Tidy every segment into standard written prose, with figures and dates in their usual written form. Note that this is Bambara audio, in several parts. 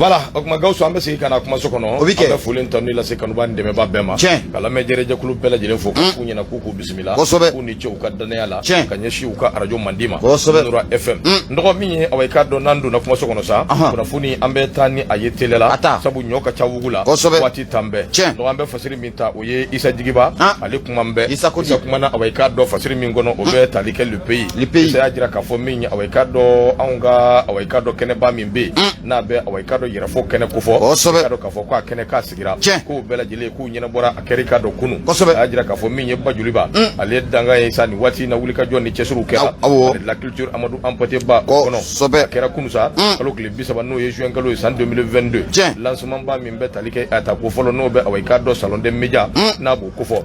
Voilà, o tuma Gawusu, an bɛ segin ka na kumaso kɔnɔ. O bɛ kɛ. An bɛ foli ni tanuni lase kanubaa ni dɛmɛbaa bɛɛ ma. Tiɲɛ. Ka lamɛnjɛrɛjɛkulu bɛɛ lajɛlen fo, ka f'u ɲɛna k'u bisimila. K'u ni ce u ka danaya la. Ka ɲɛsin u ka arajo mandi ma. Nura FM. N dɔgɔ min ye, awa, i k'a dɔn n'an donna kumaso kɔnɔ sa, kunnafoni an bɛ taa ni a ye teliya la. A taa. Sabu ɲɔ ka ca wugu la. Waati tan bɛɛ. Dɔgɔ, an bɛ fasiri min ta, o ye Isa Jigiba. Ale kuma bɛɛ. Isa ko di? Isa kumana, awa, i k'a dɔn fasiri min kɔnɔ, o bɛ tali kɛ Le Pays. Le Pays. Isa y'a jira k'a fɔ min ye, awa, i k'a dɔn anw ka, awa, i k'a dɔn kɛnɛba min bɛ yen n'a bɛ, awa, i k'a dɔn yɛrɛfo kɛnɛ kofɔ. I k'a dɔn k'a fɔ ko a kɛnɛ k'a sigira. K'o bɛɛ lajɛlen k'u ɲɛnabɔra, a kɛra i k'a dɔn kunun. A y'a jira k'a fɔ min ye Bajoliba, ale ye dankan ye sa nin waati in na, wulikajɔ ni cɛsiriw kɛra. Palais de la Culture Amadou Hampâté Bâ o kɔnɔ. A kɛra kunun sa, kalo tile 30, n'o ye juin kalo ye, san 2022. Lancement ba min bɛ tali kɛ a ta ko fɔlɔ, n'o bɛ, awa, i k'a dɔn salon des médias n'a b'o kofɔ.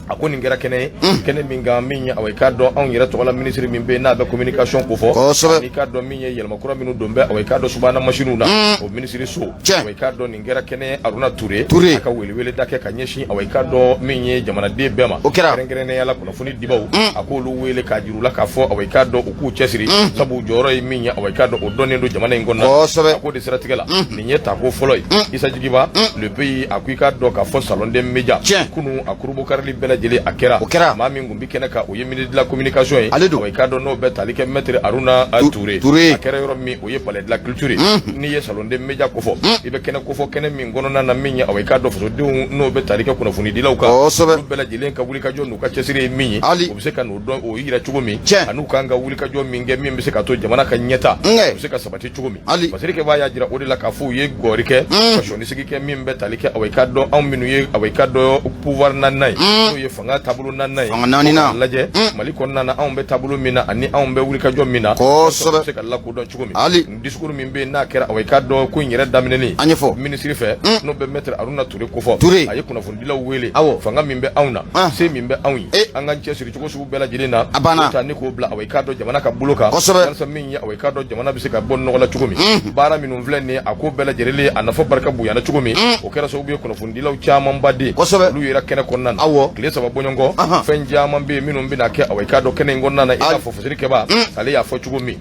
A ko nin kɛra kɛnɛ ye, kɛnɛ min kan min ye, awa, i k'a dɔn anw yɛrɛ tɔgɔla minisiri min bɛ yen n'a bɛ communication kofɔ. N'i k'a dɔn min ye yɛlɛma kura minnu don bɛ, awa, i k'a dɔn subahana masiniw na, o minisiri so. Awa, i k'a dɔn nin kɛra kɛnɛ ye, Aruna Ture. Ture. A ka welewele da kɛ ka ɲɛsin, awa, i k'a dɔn min ye jamanaden bɛɛ ma. O kɛra. Kɛrɛnkɛrɛnnenya la kunnafoni dibaw, a k'olu wele k'a jira u la k'a fɔ, awa, i k'a dɔn u k'u cɛsiri, sabu jɔyɔrɔ ye min ye, awa, i k'a dɔn o dɔnnen don jamana in kɔnɔna. A k'o de siratigɛ la, nin ye tako fɔlɔ ye. Isa Jigiba, Le Pays, a ko i k'a dɔn k'a fɔ salon des médias kunun, a kurubokarili bɛɛ lajɛlen a kɛra. O kɛra. Maa min tun bɛ kɛnɛ kan, o ye ministre de la communication ye. Ale don. Awa, i k'a dɔn n'o bɛ tali kɛ maître Aruna Touré. Touré. A kɛra yɔrɔ min, o ye Palais de la Culture ye. N'i ye salon des médias kofɔ, i bɛ kɛnɛ kofɔ, kɛnɛ min kɔnɔna na min ye, awa, i k'a dɔn fasodenw n'o bɛ tali kɛ kunnafonidilaw kan, olu bɛɛ lajɛlen ka wulikajɔ n'u ka cɛsiri ye min ye, Ali. u bɛ se ka n'o dɔn, o yira cogo min, an'u kan ka wulikajɔ min kɛ min bɛ se ka to jamana ka ɲɛta o bɛ se ka sabati cogo min. Ali. Fasirikɛbaa y'a jira o de la k'a fɔ u ye gɔri kɛ ka sɔnnisigi kɛ min bɛ tali kɛ, awa, i k'a dɔn anw minnu ye, awa, i k'a dɔn pouvoir naaninan ye, n'o ye fanga taabolo naaninan ye. Fanga naaninan. K'a lajɛ Mali kɔnɔna na, anw bɛ taabolo min na ani anw bɛ wulikajɔ min na, bɛ se ka lakodɔn cogo min. Ali. Discours min bɛ yen n'a kɛra, awa, i k'a dɔn ko in yɛrɛ daminɛnen An ɲɛfɔ. minisiri fɛ, n'o bɛ maître Aruna Ture kofɔ. Ture. A ye kunnafonidilaw wele. Fanga min bɛ anw na, se min bɛ anw ye, an k'an cɛsiri cogo sugu bɛɛ lajɛlen na. A banna. K'o ta ni k'o bila, awa, i k'a dɔn jamana ka bolo kan. Walasa min ye, awa, i k'a dɔn jamana bɛ se ka bɔ nɔgɔ la cogo min. Baara minnu filɛ nin ye, a ko bɛɛ lajɛlen a nafa barika bonyana cogo min, o kɛra sababu ye kunnafonidilaw camanba den olu yera kɛnɛ kɔnɔna na. Tile 3 bɔɲɔgɔnkɔ, fɛn caman bɛ yen minnu bɛna kɛ, awa, i k'a dɔn kɛnɛ in kɔnɔna na, i n'a fɔ fasirikɛbaa ale y'a fɔ cogo min.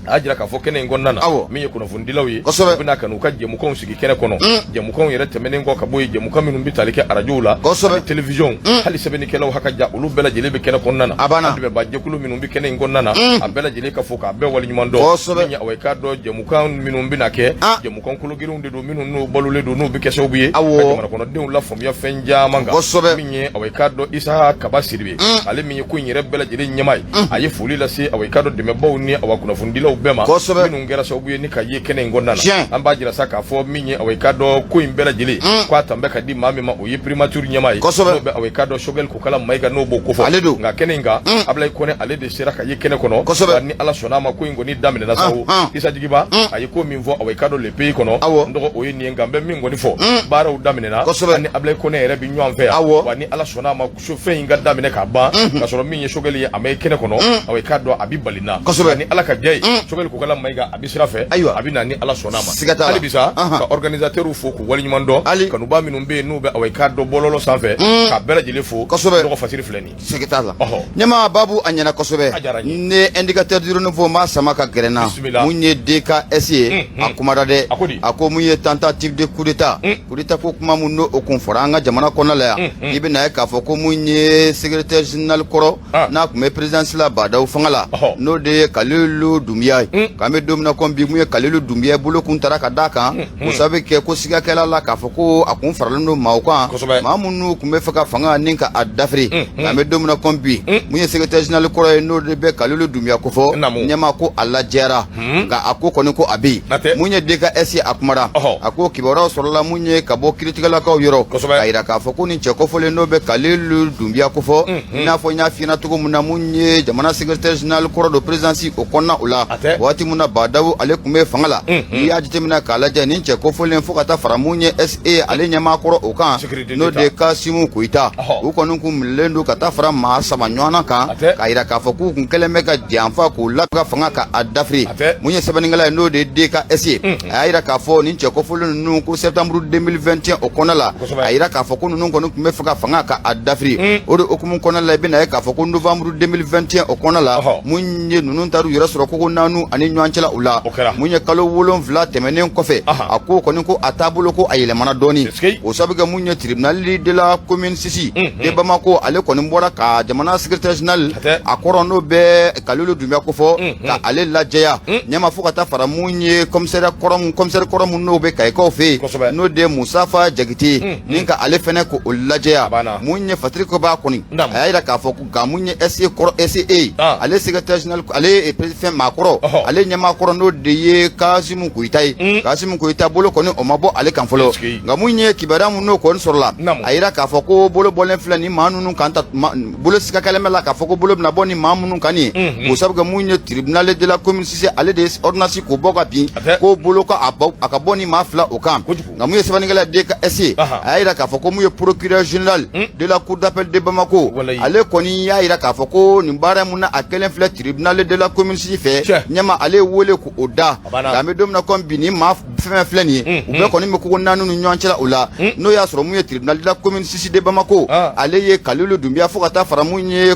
A y'a jira k'a fɔ kɛnɛ in kɔnɔna na, min ye kunnafonidilaw ye, u bɛna ka n'u ka jɛmukanw sigi kɛnɛ kɔnɔ. Jɛmukanw yɛrɛ tɛmɛnen kɔ ka bɔ yen, jɛmukan minnu bɛ tali kɛ arajow la, ani télévision, hali sɛbɛnnikɛlaw haka ja, olu bɛɛ lajɛlen bɛ kɛnɛ kɔnɔna na. A banna. An dɛmɛbaa jɛkulu minnu bɛ kɛnɛ in kɔnɔna na, a bɛɛ lajɛlen ka fɔ k'a bɛɛ waleɲuman dɔn. Min ye, awa, i k'a dɔn jɛmukan minnu bɛna kɛ, jɛmukan kologirinw de don minnu n'u balolen don, n'u bɛ kɛ sababu ye ka jamana kɔnɔdenw lafaamuya fɛn caman kan. Min ye, awa, i k'a dɔn Isa Kaba Sidibe, ale min ye ko in yɛrɛ bɛɛ lajɛlen ɲɛmaa ye, a ye foli lase, awa, i k'a dɔn dɛmɛbaw ni, awa, kunnafonidilaw bɛɛ ma minnu kɛra sababu ye ni ka ye kɛnɛ in kɔnɔna na. An b'a jira sa k'a fɔ min ye, awa, i k'a dɔn ko in bɛɛ lajɛlen k'a tan bɛ ka di maa min ma, o ye primature ɲɛmaa ye, n'o bɛ, awa, i k'a dɔn Choguel Kokala Mayiga, n'o b'o kofɔ. Ale don. Nka kɛnɛ in kan, Ablaye Kɔnɛ, ale de sera ka ye kɛnɛ kɔnɔ. Ni Ala sɔnna a ma, ko in kɔni daminɛna sa o. Isa Jigiba, a ye ko min fɔ, awa, i k'a dɔn Le Pays kɔnɔ, n dɔgɔ, o ye nin ye. Nka n bɛ min kɔni fɔ, baaraw daminɛna. Ani Ablaye Kɔnɛ yɛrɛ bɛ ɲɔgɔn fɛ yan. Wa ni Ala sɔnna a ma, fɛn in ka daminɛ ka ban ka sɔrɔ min ye Choguel ye, a ma ye kɛnɛ kɔnɔ, awa, i k'a dɔn a bɛ bali na. Ni Ala ka jɛ ye, Choguel Kokala Mayiga a bɛ sira fɛ, a bɛ na ni Ala sɔnna a ma. Siga t'a la. Hali bi sa, ka organisateurs fo k'u waleɲuman dɔn. Ali. Kanubaa minnu bɛ yen n'u bɛ, awa, i k'a dɔn bɔlɔlɔ sanfɛ, k'a bɛɛ lajɛlen fo. Dɔgɔ, fasiri filɛ nin ye. Siga t'a la. Ɲɛmaa Babu, a ɲɛna kosɛbɛ. A diyara n ye. Ne Indicateur du Renouveau ma sama ka gɛrɛ n na. Bisimila. Mun ye DKS ye, a kumara dɛ. A ko di? A ko mun ye tentative de coup d'état, coup d'état ko kuma mun n'o o kun fɔra an ka jamana kɔnɔna la yan, i bɛna ye k'a fɔ ko mun ye secrétaire général kɔrɔ n'a tun bɛ présidence la Bah N'Daw fanga la, n'o de ye Kalilu Dunbiya ye. K'an bɛ don min na komi bi, mun ye Kalilu Dunbiya bolo kun taara ka d'a kan, o sababu kɛ ko sigakɛla la k'a fɔ ko a kun faralen don maaw kan, maa minnu tun bɛ fɛ ka fanga ni ka a dafiri. K'an bɛ don min na komi bi, mun ye secrétaire général kɔrɔ ye, n'o de bɛ Kalilu Dunbiya kofɔ, ɲɛmaa ko a lajɛra, nka a ko kɔni ko a bɛ yen. Mun ye DKS, a kumara, a ko kibaruyaw sɔrɔla mun ye ka bɔ kiiritigɛlakaw yɔrɔ, k'a yira k'a fɔ ko nin cɛ kofɔlen n'o bɛ Kalilu Dunbiya kofɔ, i n'a fɔ n y'a f'i ɲɛna cogo min na, mun ye jamana secrétaire général kɔrɔ don présidence o kɔnɔna o la, waati min na Bah N'Daw ale tun bɛ fanga la. N'i y'a jateminɛ k'a lajɛ, nin cɛ kofɔlen fo ka taa fara mun ye SE ale ɲɛmaa kɔrɔ o kan, n'o de ye Kasimu Koyita, u kɔni kun minɛlen don ka taa fara maa 3 ɲɔgɔnna kan, k'a yira k'a fɔ k'u kun kɛlen bɛ ka janfa k'u labɛn ka fanga ka a dafiri. Mun ye sɛbɛnnikɛla ye, n'o de ye DKS ye, a y'a yira k'a fɔ nin cɛ kofɔlen ninnu ko septembre 2021 o kɔnɔna la, a yira k'a fɔ ko ninnu kɔni tun bɛ fɛ ka fanga ka a dafiri. O de hukumu kɔnɔna la, i bɛna ye k'a fɔ ko novembre 2021 o kɔnɔna la, mun ye ninnu taar'u yɛrɛ sɔrɔ koko naani naani ani ɲɔgɔn cɛla u la. Mun ye kalo 7 tɛmɛnen kɔfɛ, a ko kɔni ko a taabolo ko a yɛlɛmana dɔɔni, o sabu kɛ mun ye tribunal de la commune 6 de Bamako, ale kɔni bɔra ka jamana secrétaire général a kɔrɔ, n'o bɛ Kalilu Dunbiya kofɔ, ka ale lajɛya ɲɛma, fo ka taa fara mun ye commissaire kɔrɔ mun n'o bɛ Kayikaw fɛ yen, n'o de ye Musafa Jakite, ni ka ale fɛnɛ ko o lajɛya. Mun ye Fasiri Kaba kɔni, a y'a jira k'a fɔ ko nka mun ye SE kɔrɔ, SE ale secrétaire général, ale fɛn maakɔrɔ, ale ɲɛmaa kɔrɔ, n'o de ye Kasimu Koyita ye. Kasimu Koyita bolo kɔni, o ma bɔ ale kan fɔlɔ. Nka mun ye kibaruya mun n'o kɔni sɔrɔla, a yira k'a fɔ ko bolo bɔlen filɛ ni maa ninnu kan ta, bolo siga kɛlen bɛ la k'a fɔ ko bolo bɛna bɔ ni maa minnu kan nin ye, o sabu kɛ mun ye tribunal de la commune 6, ale de ye ordonnance k'o bɔ ka bin ko bolo ka a ka bɔ ni maa fila o kan. Nka mun ye sɛbɛnnikɛla DKS, a y'a jira k'a fɔ ko mun ye procureur général de la cour d'appel de Bamako, ale kɔni y'a jira k'a fɔ ko nin baara mun na a kɛlen filɛ tribunal de la commune 6 fɛ ɲɛma, ale ye wele k'o da. Nka an bɛ don min na komi bi, ni maa fɛn fɛn filɛ nin ye, u bɛɛ kɔni bɛ kogo naani ni ɲɔgɔn cɛla o la, n'o y'a sɔrɔ mun ye tribunal de la commune 6 de Bamako, ale ye Kalilu Dunbiya, fo ka taa fara mun ye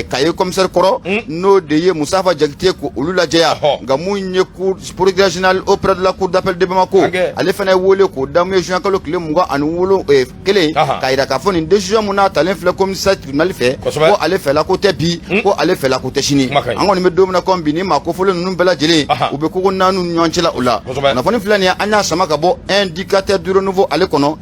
Kaye commissaire kɔrɔ, n'o de ye Musafa Jakite, ko olu lajɛya. Nka mun ye procureur général auprès de la cour d'appel de Bamako, ale fana ye wele k'o da mun ye juin kalo tile 21 k'a jira k'a fɔ nin décision mun n'a talen filɛ commune 6 tribunal fɛ, ko ale fɛla ko tɛ bi, ko ale fɛla ko tɛ sini. An kɔni bɛ don min na komi bi, ni maa kofɔlen ninnu bɛɛ lajɛlen, u bɛ kogo naani ni ɲɔgɔn cɛla o la. Kunnafoni filɛ nin ye, an y'a sama ka bɔ Indicateur du Renouveau ale kɔnɔ.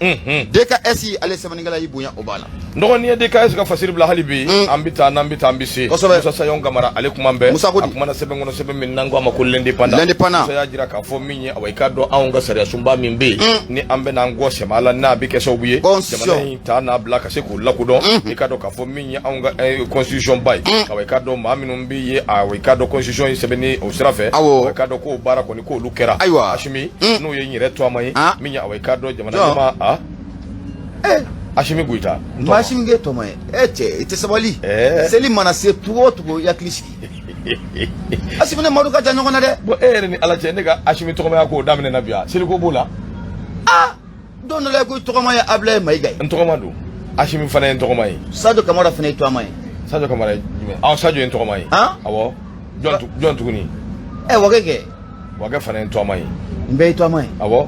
DKS ale sɛbɛnnikɛla y'i bonya o b'a la. N dɔgɔ, n'i ye DKS ka fasiri bila hali bi, an bɛ taa, n'an bɛ taa, an bɛ se. Musa Sayɔn Kamara, ale kuma bɛɛ. Musa ko a kumana sɛbɛn kɔnɔ, sɛbɛn min n'an ko a ma ko L'Indépendant. L'Indépendant. Musa y'a jira k'a fɔ min ye, awa, i k'a dɔn anw ka sariya sunba min bɛ yen, ni an bɛ n'an gɔ sɛmɛ a la, n'a bɛ kɛ sababu ye jamana in ta n'a bila ka se k'o lakodɔn. I k'a dɔn k'a fɔ min ye anw ka constitution ba ye, awa, i k'a dɔn maa minnu bɛ ye, awa, i k'a dɔn constitution in sɛbɛnni o sira fɛ, awa, i k'a dɔn k'o baara kɔni k'olu kɛra. Asimi, n'o ye n yɛrɛ tɔgɔma ye, min ye, awa, i k'a dɔn jamana ɲɛmaa a Asimi Goyita. Maa Asimi k'e tɔma ye e cɛ, i tɛ sabali. Seli mana se cogo o cogo, i hakili sigi. Asimi ni Madu ka jan ɲɔgɔn na dɛ. Bon, e yɛrɛ ni Ala cɛ, ne ka Asimi tɔgɔmaya k'o daminɛ bi yan, seliko b'o la. Aa, don dɔ la ko i tɔgɔma ye Abulaye Mayiga ye. N tɔgɔma don, Asimi fana ye n tɔgɔma ye. Sadio Kamara fana ye tɔgɔma ye. Sadio Kamara ye jumɛn? Awɔ, Sadio ye n tɔgɔma ye. Awɔ, jɔn tuguni? Ɛ, Wage kɛ. Wage fana ye n tɔgɔma ye. Nin bɛɛ ye tɔgɔma ye. Awɔ.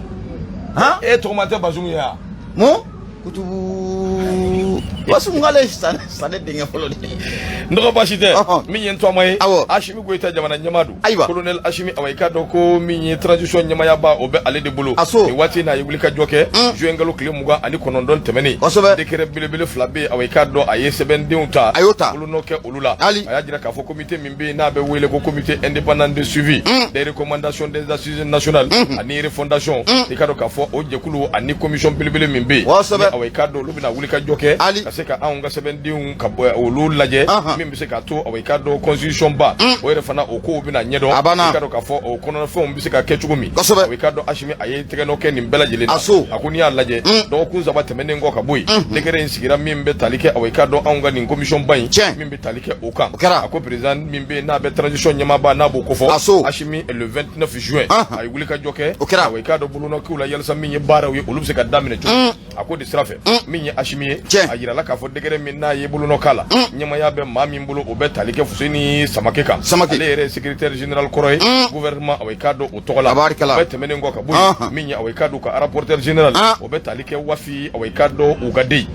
E tɔgɔma tɛ Bazumu ye wa? Mun kutubu Bazumu k'ale Sane denkɛ fɔlɔ de ye. N dɔgɔ, baasi tɛ. Min ye n tɔgɔma ye, Asimi Goyita, jamana ɲɛmaa don. Colonel Asimi, awa, i k'a dɔn ko min ye transition ɲɛmaayaba, o bɛ ale de bolo. A so. Nin waati in na, a ye wulikajɔ kɛ juin kalo tile 29 tɛmɛnen. Décret belebele fila bɛ yen, awa, i k'a dɔn a ye sɛbɛndenw ta. A y'o ta. Bolonɔ kɛ olu la. A y'a jira k'a fɔ comité min bɛ yen n'a bɛ wele ko comité indépendant de suivi des recommandations des assises nationales ani refondation, i k'a dɔn k'a fɔ o jɛkulu ani commission belebele min bɛ yen, awa, i k'a dɔn olu bɛna wulikajɔ kɛ ka se ka anw ka sɛbɛndenw ka bɔ olu lajɛ, min bɛ se k'a to, awa, i k'a dɔn constitution ba o yɛrɛ fana, o kow bɛna ɲɛdɔn. A banna. I k'a dɔn k'a fɔ o kɔnɔnafɛnw bɛ se ka kɛ cogo min. Awa, i k'a dɔn Asimi a ye tɛgɛnɔ kɛ nin bɛɛ lajɛlen na. A ko n'i y'a lajɛ, dɔgɔkun 3 tɛmɛnen kɔ ka bɔ yen, décret in sigira min bɛ tali kɛ, awa, i k'a dɔn anw ka nin commission ba in min bɛ tali kɛ o kan. A ko président min bɛ yen n'a bɛ transition ɲɛmaaba, n'a b'o kofɔ, Asimi, le 29 juin, a ye wulikajɔ kɛ. O kɛra. Awa, i k'a dɔn bolonɔ k'u la yalisa min ye baaraw ye, olu bɛ se ka daminɛ cogo min. A ko de sira fɛ, min ye Asimi ye, a yirala k'a fɔ décret min n'a ye bolonɔ k'a la, ɲɛmaaya bɛ maa min bolo, o bɛ tali kɛ Fuseni Samake kan. Ale yɛrɛ ye secrétaire général kɔrɔ ye gouvernement, awa, i k'a dɔn o tɔgɔ la. O bɛɛ tɛmɛnen kɔ ka bɔ yen, min ye, awa, i k'a dɔn ka rapporteur général, o bɛ tali kɛ Wafi, awa, i k'a dɔn u ka den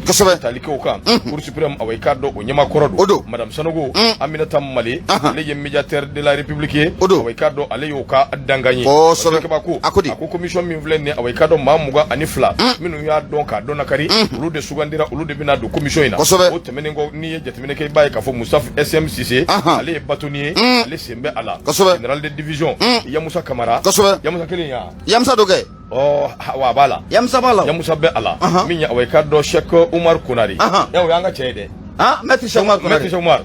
tali kɛ o kan. Cour suprême, awa, i k'a dɔn o ɲɛmaa kɔrɔ don, madame Sanogo Aminata Male, ale ye médiateur de la République ye. Awa, i k'a dɔn ale y'o ka dankan ye. Kabako. A ko di? A ko commission min filɛ nin ye, awa, i k'a dɔn maa 22 minnu y'a dɔn k'a dɔn nakari, olu de sugandira, olu de bɛna don commission in na. O tɛmɛnen kɔ, n'i ye jateminɛ kɛ, i b'a ye k'a fɔ Musa SM Sise, ale ye bâtonnier ye, ale sen bɛ a la. Général de division Yamusa Kamara. Yamusa kelen ya. Yamusa do kɛ. Ɔ, wa a b'a la. Yamusa b'a la. Yamusa bɛ a la. Min ye, awa, i k'a dɔn Cheikh Umar Konare, o y'an ka cɛ ye dɛ. Ah, Maître Cheikh Umar Konare. Maître Cheikh Umar.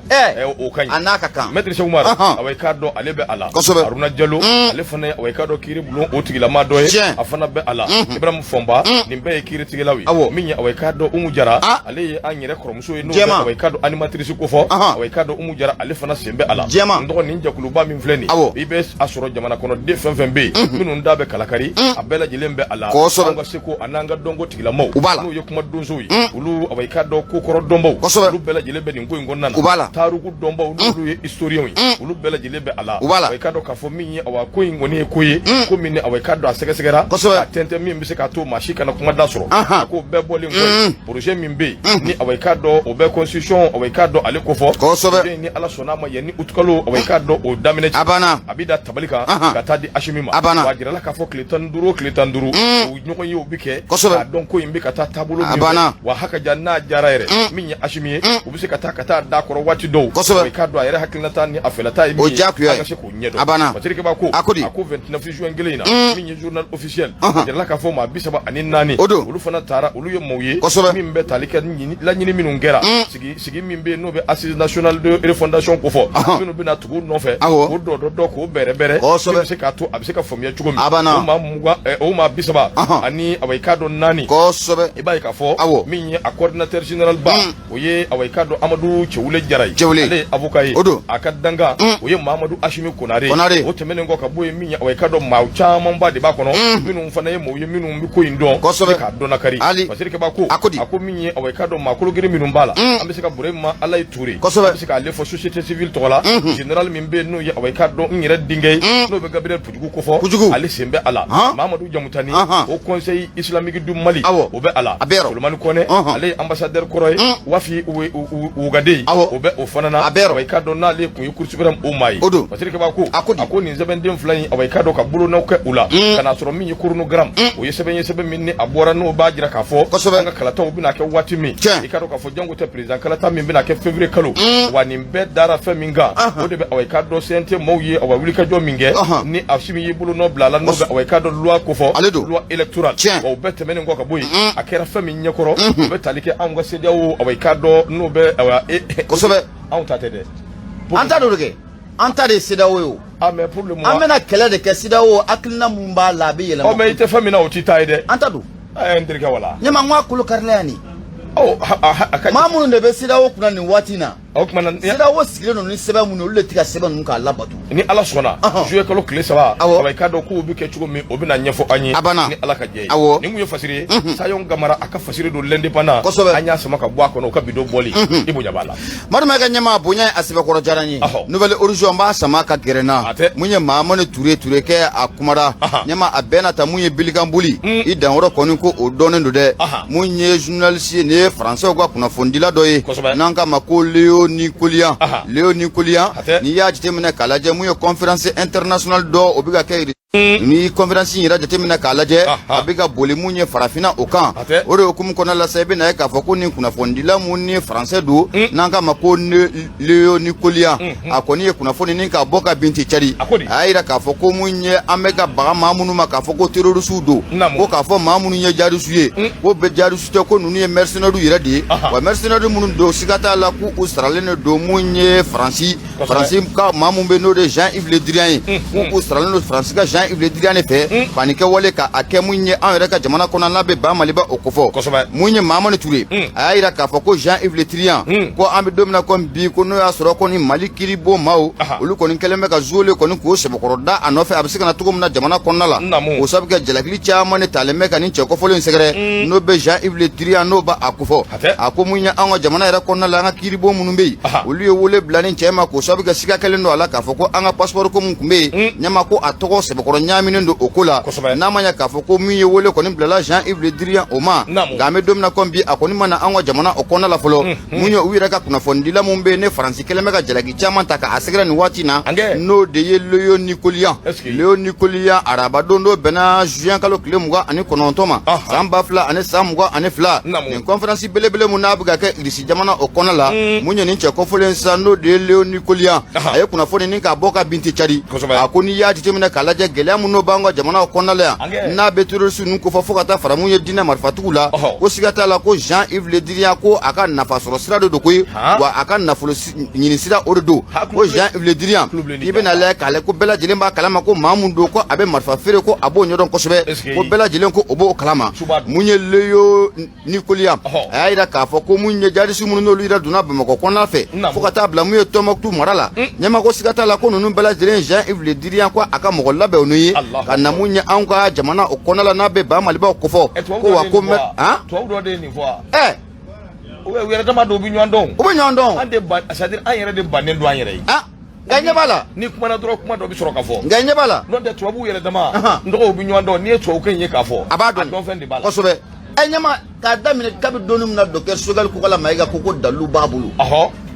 O ka ɲi. A n'a ka kan. Maître Cheikh Umar. Awa, i k'a dɔn ale bɛ a la. Haruna Jalo, ale fana ye, awa, i k'a dɔn kiiri bulon o tigilama dɔ ye. A fana bɛ a la. Ibrahim Fɔnba, nin bɛɛ ye kiiritigɛlaw ye. Min ye, awa, i k'a dɔn Umu Jara, ale ye an yɛrɛ kɔrɔmuso ye, n'o bɛ, awa, i k'a dɔn animatrice ko fɔ. Awa, i k'a dɔn Umu Jara, ale fana sen bɛ a la. N dɔgɔ, nin jɛkuluba min filɛ nin, i bɛ a sɔrɔ jamana kɔnɔden fɛn fɛn bɛ yen minnu da bɛ kalakari, a bɛɛ lajɛlen bɛ a la. An ka seko an'an ka dɔnko tigilamaw, n'o ye kuma donsow ye, olu, awa, i k'a dɔn ko kɔrɔ dɔnbaw, olu bɛɛ lajɛlen bɛ nin ko in kɔnɔna na. U b'a la. Tariku dɔnbaw, n'olu ye historiens ye, olu bɛɛ lajɛlen bɛ a la. U b'a la. I k'a dɔn k'a fɔ min ye, awa, ko in kɔni ye ko ye, ko min ni, awa, i k'a dɔn a sɛgɛsɛgɛra ka tɛntɛn, min bɛ se k'a to maa si kana kuma da sɔrɔ. A ko bɛɛ bɔlen kɔ, projet min bɛ yen ni, awa, i k'a dɔn o bɛ constitution, awa, i k'a dɔn ale kofɔ. Projet ni Ala sɔnna a ma, yanni utikalo, awa, i k'a dɔn o daminɛ cɛ, A banna. a bɛ da tabali kan ka taa di Asimi ma. A banna. Wa a jirala k'a fɔ tile 15 o tile 15, o ɲɔgɔn ye o bɛ kɛ k'a dɔn ko in bɛ ka taa taabolo A min fɛ. banna. Wa haka ja n'a jara yɛrɛ, min ye Asimi ye, u bɛ se ka taa da kɔrɔ waati dɔw. I k'a dɔn a yɛrɛ hakilinata ni a fɛlata ye min O ye, diyagoya an ye. ka se k'o ɲɛdɔn. A banna. Patrick Ba ko A ko di? A ko 29 juin kelen in na, min ye journal officiel, a jirala k'a fɔ maa 34, O don. olu fana taara, olu ye maaw ye min bɛ tali kɛ laɲini minnu kɛra, sigi min bɛ yen n'o bɛ assise nationale de refondation kofɔ, minnu bɛna tugu u nɔfɛ k'o dɔ k'o bɛrɛ bɛrɛ, min bɛ se k'a to a bɛ se ka faamuya cogo min. A banna. O maa 20, o maa 34, awa, i k'a dɔn naani, i b'a ye k'a fɔ min ye a coordinateur général ba, o ye, awa, i k'a dɔn Amadu Cɛwule Jara ye. Cɛwule. Ale ye avocat ye. O don. A ka dankan, o ye Mahamadu Asimi Konare. Konare. O tɛmɛnen kɔ ka bɔ yen, min ye, awa, i k'a dɔn maa camanba de b'a kɔnɔ, minnu fana ye maaw ye minnu bɛ ko in dɔn k'a dɔn nakari. Ali. Patrick Ba ko A ko di? A ko min ye, awa, i k'a dɔn maa kologiri minnu b'a la, an bɛ se ka Burema Alayi Ture, an bɛ se k'ale fɔ société civile tɔgɔ la. Général min bɛ yen n'o ye, awa, i k'a dɔn n yɛrɛ denkɛ ye, n'o bɛ Gabriel Pujugu kofɔ, Pujugu. ale sen bɛ a la. Mamadu Jamutani, au Conseil islamique du Mali, o bɛ a la. A bɛ yɔrɔ. Solomani Kɔnɛ, ale ye ambassadeur kɔrɔ ye, Wafi Wugade, o bɛ o fana na. A bɛ yɔrɔ. Awa, i k'a dɔn n'ale tun ye Cour suprême o maa ye. O don. Patrick Ba ko A ko di? A ko nin sɛbɛnden fila in, awa, i k'a dɔn ka bolonɔ kɛ u la, ka n'a sɔrɔ min ye chronogramme, o ye sɛbɛn ye, sɛbɛn min ni a bɔra, n'o b'a jira k'a fɔ an ka kalataw bɛna kɛ waati min. I k'a dɔn k'a fɔ jango tɛ président kalata min bɛna kɛ février kalo. Wa nin bɛɛ dara fɛn min kan, o de bɛ, awa, i k'a dɔn CNT maaw ye, awa, wulikajɔ min kɛ ni Asimi y'i bolonɔ bila a la, n'o bɛ, awa, i k'a dɔn loi kofɔ, Ale don. loi électorale. Wa o bɛɛ tɛmɛnen kɔ ka bɔ yen, a kɛra fɛn min ɲɛkɔrɔ, o bɛ tali kɛ anw ka CEDEAO, awa, i k'a dɔn n'o bɛ, awa, anw ta tɛ dɛ. An ta don kɛ, an ta de ye CEDEAO ye o. Ah, mais pour le moment An bɛna kɛlɛ de kɛ CEDEAO, hakilina mun b'a la, a bɛ yɛlɛma. Ɔ, mais i tɛ fɛn min na, o t'i ta ye dɛ. An ta don. Ɛ, n terikɛ, wala. Ɲɛma, n ko a kolo karila yan nin. Ɔ, a ka Maa minnu de bɛ CEDEAO kunna nin waati in na, O tuma na CEDEAO sigilen don ni sɛbɛn minnu ye, olu de tɛ ka sɛbɛn ninnu k'a labato. Ni Ala sɔnna, juillet kalo tile 3, awa, i k'a dɔn k'o bɛ kɛ cogo min, o bɛna ɲɛfɔ an ye. A banna. Ni Ala ka jɛ ye. Nin kun ye fasiri ye, Sayon Gamara a ka fasiri don l'Indépendant. An y'a sama ka bɔ a kɔnɔ, o ka bidon bɔli i bonya b'a la. Madu ka ɲɛma bonya ye, a sɛbɛkɔrɔ diyara n ye. Nouvel Horizon b'a sama ka gɛrɛ n na. A tɛ. Mun ye Mahamani Ture, Ture kɛ a kumara. Ɲɛma, a bɛɛ na ta mun ye bilikan boli i danyɔrɔ kɔni, ko o dɔnnen don dɛ. Mun ye journaliste ye, nin ye français ka kunnafonidila dɔ ye n'an k'a ma ko Léo Nicolian. Léo Nicolian, A tɛ. n'i y'a jateminɛ k'a lajɛ, mun ye conférence internationale dɔ o bɛ ka kɛ, ni conférence in yɛrɛ jateminɛ k'a lajɛ, a bɛ ka boli mun ye farafinna o kan. A tɛ. O de hukumu kɔnɔna la sa, i bɛna ye k'a fɔ ko nin kunnafonidila mun ni français don, n'an k'a ma ko Léo Nicolian, a kɔni ye kunnafoni ni k'a bɔ ka bin ten cari. A ko di? A y'a yira k'a fɔ ko mun ye, an bɛ ka baga maa minnu ma k'a fɔ ko terroriste don, ko k'a fɔ maa minnu ye djihadiste ye, ko bɛɛ djihadiste tɛ, ko ninnu ye mercenaires yɛrɛ de ye. Wa mercenaires minnu don, siga t'a la k'u saralen de don mun ye Faransi. Faransi ka maa mun bɛ yen, n'o de ye Jean-Yves Le Drian ye, k'u saralen don Faransi ka Jean-Yves Le Drian de fɛ ka nin kɛwale ka a kɛ mun ye an yɛrɛ ka jamana kɔnɔ, n'a bɛ ba Maliba o kofɔ. Mun ye Mahamani Ture, a y'a yira k'a fɔ ko Jean-Yves Le Drian, ko an bɛ don min na komi bi, ko n'o y'a sɔrɔ ko ni Mali kiiribon maaw, olu kɔni kɛlen bɛ ka zole kɔni k'o sɛbɛkɔrɔ da a nɔfɛ, a bɛ se ka na cogo min na jamana kɔnɔna la. O sabu kɛ jalakili caman de talen bɛ ka nin cɛ kɔfɔlen in sɛgɛrɛ, n'o bɛ Jean-Yves Le Drian, n'o b'a a kofɔ. A tɛ. A ko mun ye an ka jamana yɛrɛ kɔnɔna la, an ka kiiribon minnu bɛ yen, olu ye wele bila nin cɛ ma, k'o sabu kɛ siga kɛlen don a la k'a fɔ ko an ka passeport ko mun tun bɛ yen, ɲɛma, ko a tɔgɔ sɛbɛkɔrɔ ɲaaminen don o ko la. N'a ma ɲɛ k'a fɔ ko min ye wele kɔni bilala Jean-Yves Le Drian o ma, nka an bɛ don min na komi bi, a kɔni ma na an ka jamana o kɔnɔna la fɔlɔ. Mun ye u yɛrɛ ka kunnafonidila mun bɛ yen, ne Faransi kɛlen bɛ ka jalaki caman ta k'a sɛgɛrɛ nin waati in na, n'o de ye Léo Nicolian. Léo Nicolian, araba don dɔ bɛnna juin kalo tile 29 ma, san 2022, nin conférence belebele mun n'a bɛ ka kɛ Irisi jamana o kɔnɔ la, mun ye nin cɛ kɔfɔlen sisan, n'o de ye Léo Nicolian, a ye kunnafoni ni k'a bɔ ka bin ten cari. A ko n'i y'a jateminɛ k'a lajɛ, gɛlɛya minnu b'an ka jamana o kɔnɔna la yan, n'a bɛ terroriste ninnu kofɔ, fo ka taa fara mun ye diinɛ marifatigiw la, ko siga t'a la ko Jean-Yves Le Drian, ko a ka nafa sɔrɔ sira de don koyi, wa a ka nafolo ɲini sira o de don. Ko Jean-Yves Le Drian, i bɛna lajɛ k'a lajɛ, ko bɛɛ lajɛlen b'a kalama ko maa mun don, ko a bɛ marifa feere, ko a b'o ɲɛdɔn kosɛbɛ, ko bɛɛ lajɛlen ko o b'o kalama. Mun ye Léo Nicolian, a y'a yira k'a fɔ ko mun ye djihadiste minnu n'olu yɛrɛ donna Bamakɔ kɔnɔna fɛ, fo ka taa bila mun ye Tɔnbɔkutu mara la, ɲɛma, ko siga t'a la ko ninnu bɛɛ lajɛlen, Jean-Yves Le Drian, ko a ka mɔgɔ labɛnw ye ka na mun ye anw ka jamana o kɔnɔna la, n'a bɛ ba Malibaw kofɔ, ko wa ko tubabu dɔ de ye nin fɔ wa? Ɛ. U yɛrɛ dama dɔw bɛ ɲɔgɔn dɔn. U bɛ ɲɔgɔn dɔn. An de ba, c'est à dire an yɛrɛ de bannen don an yɛrɛ ye. Ah, nka ɲɛ b'a la. Ni kumana dɔrɔn, kuma dɔ bɛ sɔrɔ ka fɔ. Nka ɲɛ b'a la. N'o tɛ, tubabuw yɛrɛ dama, n dɔgɔw bɛ ɲɔgɔn dɔn. N'i ye tubabukɛ in ye k'a fɔ, a b'a dɔn. A dɔn fɛn de b'a la. Kosɛbɛ. Ɛ ɲɛma, k'a daminɛ kabi don min na docteur Choguel Kokalla Maïga ko dalilu b'a bolo.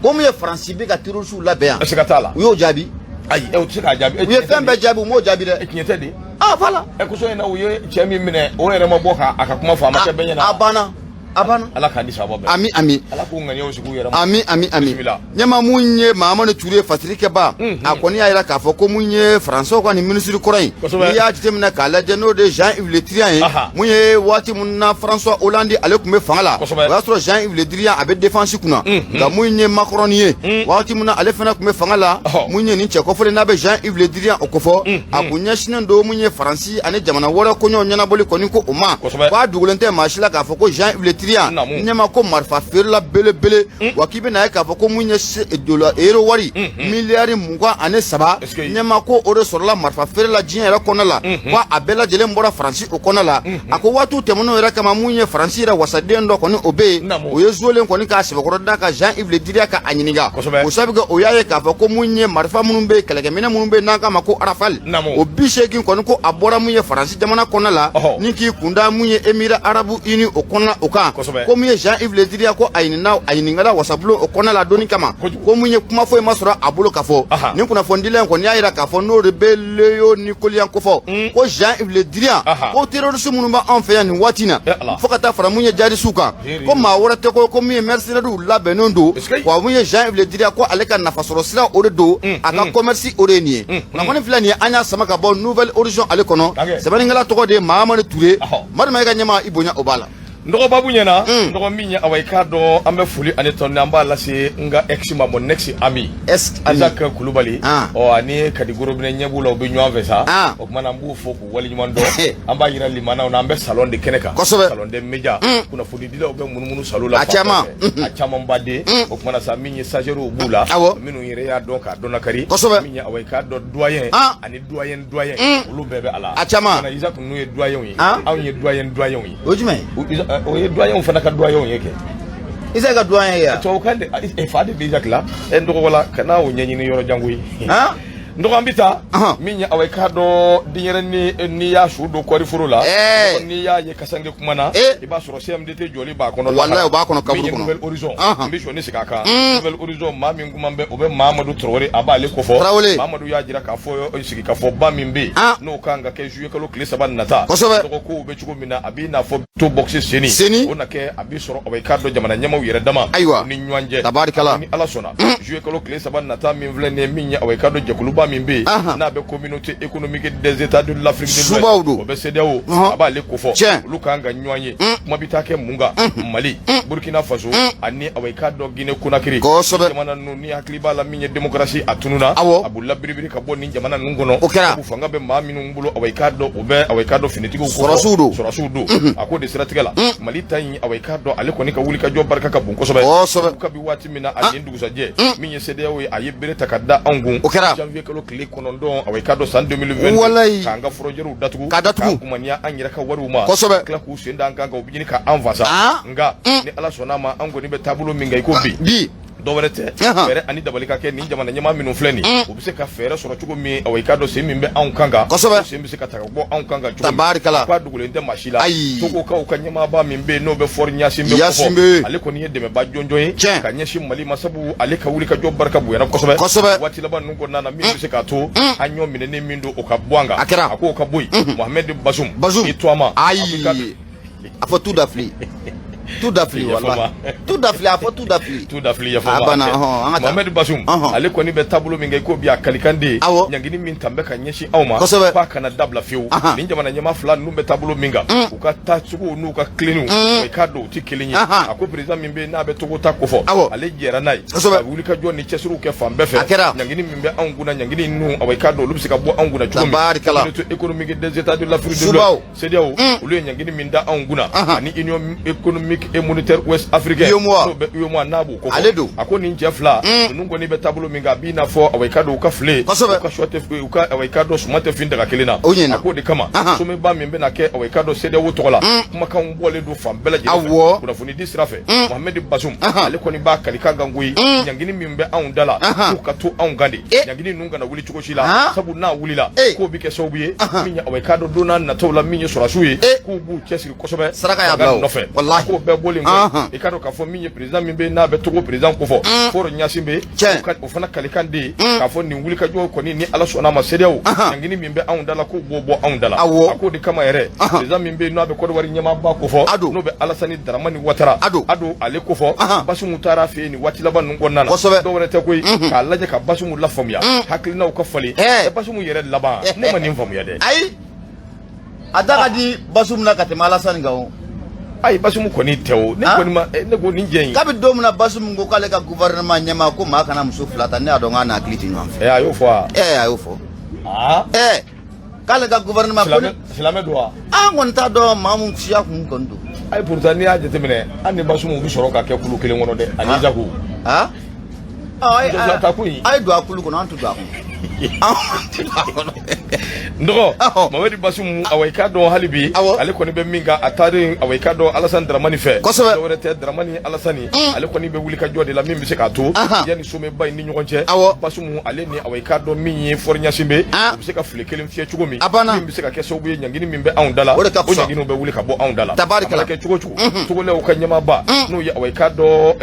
Ko mun ye Faransi bɛ ka terroriste labɛn yan. Siga t'a la. U y'o jaabi. Ayi, o tɛ se k'a jaabi. U ye fɛn bɛɛ jaabi, u m'o jaabi dɛ. Tiɲɛ tɛ de. Ah, voilà. Ɛ, kosɔn in na, u ye cɛ min minɛ, o yɛrɛ ma bɔ k'a ka kuma fɔ, a ma kɛ bɛɛ ɲɛna. A banna, a banna. Ala k'an ni sababa bɛn. Ami, ami. Ala k'u ŋaniyaw sigi u yɛrɛ ma. Ami, ami, ami. Bisimila. Ɲɛma, mun ye Mahamadu Ture fasirikɛba, a kɔni y'a yira k'a fɔ ko mun ye Faransɛw ka nin minisiri kɔrɔ in, n'i y'a jateminɛ k'a lajɛ, n'o de ye Jean-Yves Le Drian ye. Mun ye waati mun na François Hollande ale tun bɛ fanga la, o y'a sɔrɔ Jean-Yves Le Drian a bɛ défense kunna. Nka mun ye Macron ye, waati mun na ale fana tun bɛ fanga la, mun ye nin cɛ kɔfɔlen n'a bɛ Jean-Yves Le Drian o kofɔ, a kun ɲɛsinnen don mun ye Faransi ani jamana wɛrɛ koɲɛw ɲɛnabɔli kɔni ko o ma. K'a dogolen tɛ maa si la k'a fɔ ko Jean-Yves Le Drian, ɲɛma, ko marifa feerela belebele, wa k'i bɛna ye k'a fɔ ko mun ye dola euro wari miliyari 23, ɲɛma, ko o de sɔrɔla marifa feere la diɲɛ yɛrɛ kɔnɔ la, ko a bɛɛ lajɛlen bɔra Faransi o kɔnɔ la. A ko waatiw tɛmɛnenw yɛrɛ kama, mun ye Faransi yɛrɛ wasaden dɔ kɔni o bɛ yen, o ye zolen kɔni k'a sɛbɛkɔrɔ da ka Jean-Yves Le Drian ka a ɲininka. O sabu kɛ o y'a ye k'a fɔ ko mun ye marifa minnu bɛ yen, kɛlɛkɛminɛ minnu bɛ yen n'an k'a ma ko Rafale, o 80 kɔni, ko a bɔra mun ye Faransi jamana kɔnɔ la, ni k'i kunda mun ye Émirats arabes unis o kɔnɔna o kan. Ko mun ye Jean-Yves Le Drian, ko a ɲinina, a ɲininkala wasabulon o kɔnɔna la donni kama, ko mun ye kuma foyi ma sɔrɔ a bolo ka fɔ. Nin kunnafonidila in kɔni y'a yira k'a fɔ n'o de bɛ Léo Nicolian kofɔ, ko Jean-Yves Le Drian, ko terroriste minnu bɛ anw fɛ yan nin waati in na, fo ka taa fara mun ye djihadistes kan, ko maa wɛrɛ tɛ, ko mun ye mercenaires labɛnnen don, wa mun ye Jean-Yves Le Drian, ko ale ka nafasɔrɔ sira o de don, a ka commerce o de ye nin ye. Kunnafoni filɛ nin ye, an y'a sama ka bɔ Nouvel Horizon ale kɔnɔ. Sɛbɛnnikɛla tɔgɔ de ye Mahamadu Ture. Madu ma, i ka ɲɛma, i bonya o b'a la. N dɔgɔ, babu ɲɛna. N dɔgɔ, min ye awa, i k'a dɔn, an bɛ foli ani tɔni an b'a lase n ka ex ma, mon ex ami, ex ami Isaac Kulubali. Ɔ, ani Kadi Gorobinɛ ɲɛ b'u la, u bɛ ɲɔgɔn fɛ sa. O tuma na, an b'u fo k'u waleɲuman dɔn. An b'a yira limanaw na, an bɛ salon de kɛnɛ kan. Salon des médias, kunnafonidilaw bɛ munumunu salon la. A caman. A caman ba de. O tuma na sa, min ye stagiaires b'u la, minnu yɛrɛ y'a dɔn k'a dɔn nakari. Min ye awa, i k'a dɔn, doyen ani doyen doyen, olu bɛɛ bɛ a la. A caman. Isaac ninnu ye doyenw ye, anw ye doyen doyenw ye. O ye jumɛn ye? O ye doyenw fana ka doyenw ye kɛ. Isaac ka doyen ye yan. Tubabukan de fa de bɛ Isaac la. Ɛ, n dɔgɔ, la ka n'a o ɲɛɲini yɔrɔ jango ye. N dɔgɔ, an bɛ taa min ye awa, i k'a dɔn, denyɛrɛnin, n'i y'a su don kɔɔri foro la, n'i y'a ye kasange kuma na, i b'a sɔrɔ CMDT jɔli b'a kɔnɔ. Walayi, o b'a kɔnɔ, kaburu kɔnɔ. Nouvel Horizon, n bɛ sɔnni sigi a kan. Nouvel Horizon, maa min kuma bɛ, o bɛ Mahamadu Traoré, a b'ale kofɔ. Traoré. Mahamadu y'a jira k'a fɔ sigikafɔba min bɛ yen, n'o kan ka kɛ juillet kalo tile 3 nata. Dɔgɔ, kow bɛ cogo min na, a b'i n'a fɔ to boxe senni. Senni. O na kɛ, a b'i sɔrɔ awa, i k'a dɔn, jamana ɲɛmaaw yɛrɛ dama ni ɲɔgɔn cɛ. Tabarikala. Ni Ala sɔnna, juillet kalo tile 3 nata min filɛ nin ye, min ye awa, i k'a dɔn, jɛkuluba min bɛ yen, n'a bɛ Communauté économique des États de l'Afrique de l'Ouest, Subaw don. o bɛ CEDEAO, a b'ale kofɔ. Olu kan ka ɲɔgɔn ye. Kuma bɛ taa kɛ mun kan? Mali, Burkina Faso ani awa, i k'a dɔn, Guinée Conakry. Jamana ninnu, ni hakili b'a la, min ye démocratie a tununa, a bolila biribiri ka bɔ nin jamana ninnu kɔnɔ. O kɛra. Fanga bɛ maa minnu bolo, awa, i k'a dɔn, o bɛ awa, i k'a dɔn, finitigiw kofɔ. Sɔrɔsiw don. Sɔrɔsiw don. A ko de siratigɛ la, Mali ta in, awa, i k'a dɔn, ale kɔni ka wulikajɔ barika ka bon kosɛbɛ. Kabi waati min na, a nin dugusajɛ, min ye CEDEAO ye, a ye bere ta ka da anw kun. O kɛra. Janvier kalo tile 9, awa, i k'a dɔn, san 2020, Walayi. k'an ka frontières datugu. K'a datugu. K'an kumaniya an yɛrɛ ka wariw ma. Tila k'u sen da an kan, u bɛ ɲini ka an fasa. Nka ni Ala sɔnna a ma, an kɔni bɛ taabolo min kan i ko bi, bi, dɔwɛrɛ tɛ, fɛɛrɛ ani dabali ka kɛ nin jamana ɲɛmaa minnu filɛ nin, u bɛ se ka fɛɛrɛ sɔrɔ cogo min, awa, i k'a dɔn, sen min bɛ anw kan kan, sen bɛ se ka ta ka bɔ anw kan kan cogo min. Tabarikala. K'a dogolen tɛ maa si la. Ayi. Togokaw ka ɲɛmaaba min bɛ yen, n'o bɛ Faure Gnassingbé Gnassingbé. kofɔ, ale kɔni ye dɛmɛba jɔnjɔn ye ka ɲɛsin Mali ma, sabu ale ka wuli ka jɔ barika bonyana kosɛbɛ. Waati laban ninnu kɔnɔna na, min bɛ se k'a to an ɲɔ minɛnen min don, o ka bɔ an kan. A kɛra. A k'o ka bɔ yen. Mohamed Bazoum. Bazoum. I tɔgɔma. Ayi, a fɔ tu da fili, tu da fili, walahi, tu da fili, a fɔ tu da fili. Tu da fili, yafa. A banna, ɔhɔn, an ka taa. Mohamed Bazoum, ale kɔni bɛ taabolo min kɛ i ko bi, a kalikan de ye ɲangini min tan bɛ ka ɲɛsin anw ma, k'a kana dabila fiyewu. Nin jamana ɲɛmaa fila ninnu bɛ taabolo min kan, u ka taacogo n'u ka tilenniw, i k'a dɔn, u tɛ kelen ye. A ko président min bɛ yen, n'a bɛ Togo ta kofɔ, ale jɛra n'a ye ka wuli ka jɔ ni cɛsiriw kɛ fan bɛɛ fɛ. A kɛra. Ɲangini min bɛ anw kunna, ɲangini ninnu, awa, i k'a dɔn, olu bɛ se ka bɔ anw kunna cogo min. Communauté économique des États de l'Afrique de l'Ouest, CEDEAO, olu ye ɲangini min da anw kunna, ani Union économique économique et monétaire ouest africain, UEMOA, n'o bɛ UEMOA, n'a b'o kofɔ. Ale don. A ko nin cɛ fila ninnu kɔni bɛ taabolo min kan, a b'i n'a fɔ awa i ka dɔn u ka file, u ka sɔ tɛ, u ka awa i ka dɔn suman tɛ fin daga kelen na. O ɲɛna. A k'o de kama, sommet ba min bɛna kɛ awa i ka dɔn CEDEAO tɔgɔ la, kumakanw bɔlen don fan bɛɛ lajɛlen fɛ. Kunnafoni di sira fɛ, Mohamed Bazoum, ale kɔni b'a kalikan kan koyi, ɲangini min bɛ anw da la, k'u ka to anw kan de, ɲangini ninnu kana wuli cogo si la, sabu n'a wulila, k'o bɛ kɛ sababu ye min ye awa i k'a dɔn don n'a nataw la, min ye sɔrɔdasiw ye, k'u b'u cɛsiri kosɛbɛ Saraka y'a bila o. nɔfɛ. Walahi. K'o bɛɛ bɔlen kɔ, i k'a dɔn k'a fɔ min ye président min bɛ n'a bɛ Togo président kofɔ, Faure Gnassingbé, o fana kalikan de ye k'a fɔ nin wulikajɔ kɔni, ni Ala sɔnna a ma, CEDEAO, ɲangini min bɛ anw da la, k'u b'o bɔ anw da la. A k'o de kama yɛrɛ, président min bɛ yen n'a bɛ Côte d'Ivoire ɲɛmaaba kofɔ, n'o bɛ Alassane Dramane Ouattara, a don ale kofɔ, Bazoum taara a fɛ yen nin waati laban ninnu kɔnɔna na. Dɔw wɛrɛ tɛ koyi, k'a lajɛ ka Bazoum lafaamuya, hakilinaw ka falen. Bazoum yɛrɛ laban, ne ma nin faamuya dɛ. Ayi, a da ka di Bazoum na ka tɛmɛ Alassane kan o. Ayi, Bazoum kɔni tɛ o. Ne kɔni ma ne ko nin jɛ in. Kabi don min na Bazoum ko k'ale ka gouvernement ɲɛmaa ko maa kana muso fila ta, ne y'a dɔn k'a n'a hakili tɛ ɲɔgɔn fɛ. A y'o fɔ wa? A y'o fɔ. K'ale ka gouvernement ko Silamɛ don wa? An kɔni t'a dɔn maa mun siya kun kɔni don. Ayi, pourtant n'i y'a jateminɛ, hali ni Bazoum, u bɛ sɔrɔ ka kɛ kulu kelen kɔnɔ dɛ, ani Jago. Muso fila ta ko in. A ye don a kulu kɔnɔ, an tɛ don a kɔnɔ. An tɛ don a kɔnɔ. N dɔgɔ Mohamed Bazoum, awa i k'a dɔn hali bi, ale kɔni bɛ min kan, a taalen awa i k'a dɔn Alassane Dramane fɛ. Dɔwɛrɛ tɛ, Dramane Alassane, ale kɔni bɛ wuli ka jɔ de la min bɛ se k'a to yanni sommet ba in ni ɲɔgɔn cɛ, Bazoum ale ni awa i k'a dɔn min ye Faure Gnassingbé, u bɛ se ka file kelen fiyɛ cogo min, min bɛ se ka kɛ sababu ye ɲangini min bɛ anw da la, O de ka fisa. O ɲanginiw bɛ wuli ka bɔ anw da la. Tabarikala. A mana kɛ cogo o cogo, Togolɛw ka ɲɛmaaba, n'o ye awa i k'a dɔn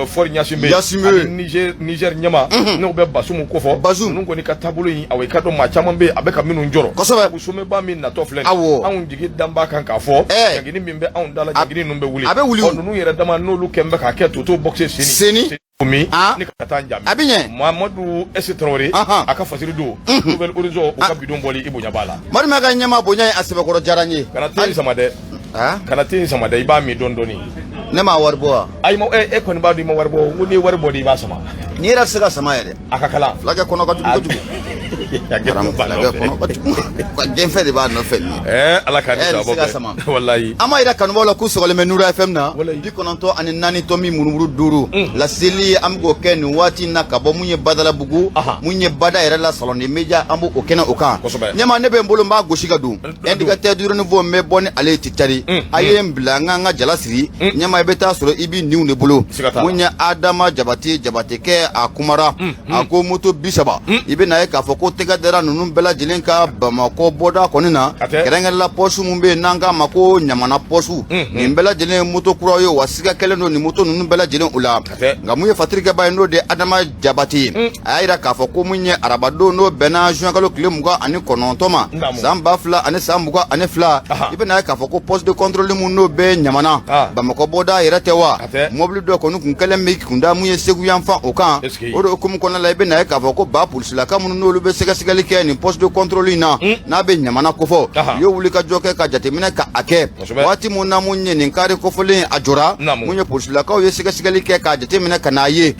Faure Gnassingbé, Gnassingbé. ani Niger ɲɛmaa, n'o bɛ Bazoum kofɔ, Bazoum. Ninnu kɔni ka taabolo in, awa i k'a dɔn maa caman bɛ yen a bɛ ka minnu jɔrɔ. Sabu sommet ba min natɔ filɛ nin ye, anw jigi dan b'a kan k'a fɔ ɲangini min bɛ anw da la, ɲangini ninnu bɛ wuli. A bɛ wuli o. Ɔ, ninnu yɛrɛ dama n'olu kɛn bɛ k'a kɛ toto boxe Seni. Mi ni ka taa n jaabi. A bɛ ɲɛ. Mamadu S Traoré, a ka fasiri don Nouvel Horizon, u ka bidon bɔli, i bonya b'a la. Madu ka ɲɛmaa bonya ye a sɛbɛkɔrɔ diyara n ye. Kana te in sama dɛ. Kana te in sama dɛ, i b'a min dɔɔni dɔɔni. Ne m'a wari bɔ wa? Ayi, e kɔni b'a dɔn i ma wari bɔ. N ko n'i ye wari bɔ de, i b'a sama. N'i yɛrɛ tɛ se ka sama yɛrɛ. A ka kalan. Fulakɛ kɔnɔ ka jugu kojugu. Fulakɛ kɔnɔ ka jugu. Ka denfɛn de b'a nɔfɛ nin ye. Ala k'a ni Nin tɛ se ka sababa sama. bɛn. Walayi. An b'a yira kanubaw la k'u sɔgɔlen bɛ Nura FM na. Walayi. 94.5 laseli, an bɛ k'o kɛ nin waati in na ka bɔ mun ye Badalabugu, mun ye Bada yɛrɛ la, Salon des Médias, an b'o kɛnɛ o kan. Ɲɛma, ne bɛ n bolo, n b'a gosi ka don. Indicateur du renouveau, n bɛ bɔ ni ale ye titari. A ye n bila n ka n ka jala siri. Ɲɛma, i bɛ taa sɔrɔ i b'i niw de bolo. Siga t'a la. Mun ye Adama Jabate, Jabatekɛ, a kumara. A ko moto 30. I bɛ n'a ye k'a fɔ ko tɛgɛ dara ninnu bɛɛ lajɛlen ka Bamakɔ bɔda kɔni na. A tɛ. Kɛrɛnkɛrɛnla poste mun bɛ yen n'an k'a ma ko Ɲamana poste. Nin bɛɛ lajɛlen ye moto kuraw ye wa, siga kɛlen don nin moto ninnu bɛɛ lajɛlen o la. tɛ. Nka mun ye fatirikɛba ye, n'o de ye Adama Jabate ye. A y'a yira k'a fɔ ko mun ye arabadon, n'o bɛnna juin kalo tile 29 ma, san 2022, i bɛna ye k'a fɔ ko poste de contrôle mun n'o bɛ Ɲamana, Bamakɔ bɔda yɛrɛ tɛ wa, mobili dɔ kɔni kun kɛlen bɛ kunda mun ye Segu yanfan o kan. O de hukumu kɔnɔna la, i bɛna ye k'a fɔ ko ba polisilaka minnu n'olu bɛ sɛgɛsɛgɛli kɛ nin poste de contrôle in na, n'a bɛ Ɲamana kofɔ, u ye wuli ka jɔ kɛ ka jateminɛ ka a kɛ. Waati mun na mun ye nin kari kofɔlen a jɔra, mun ye polisilakaw ye sɛgɛsɛgɛli kɛ k'a jateminɛ ka n'a ye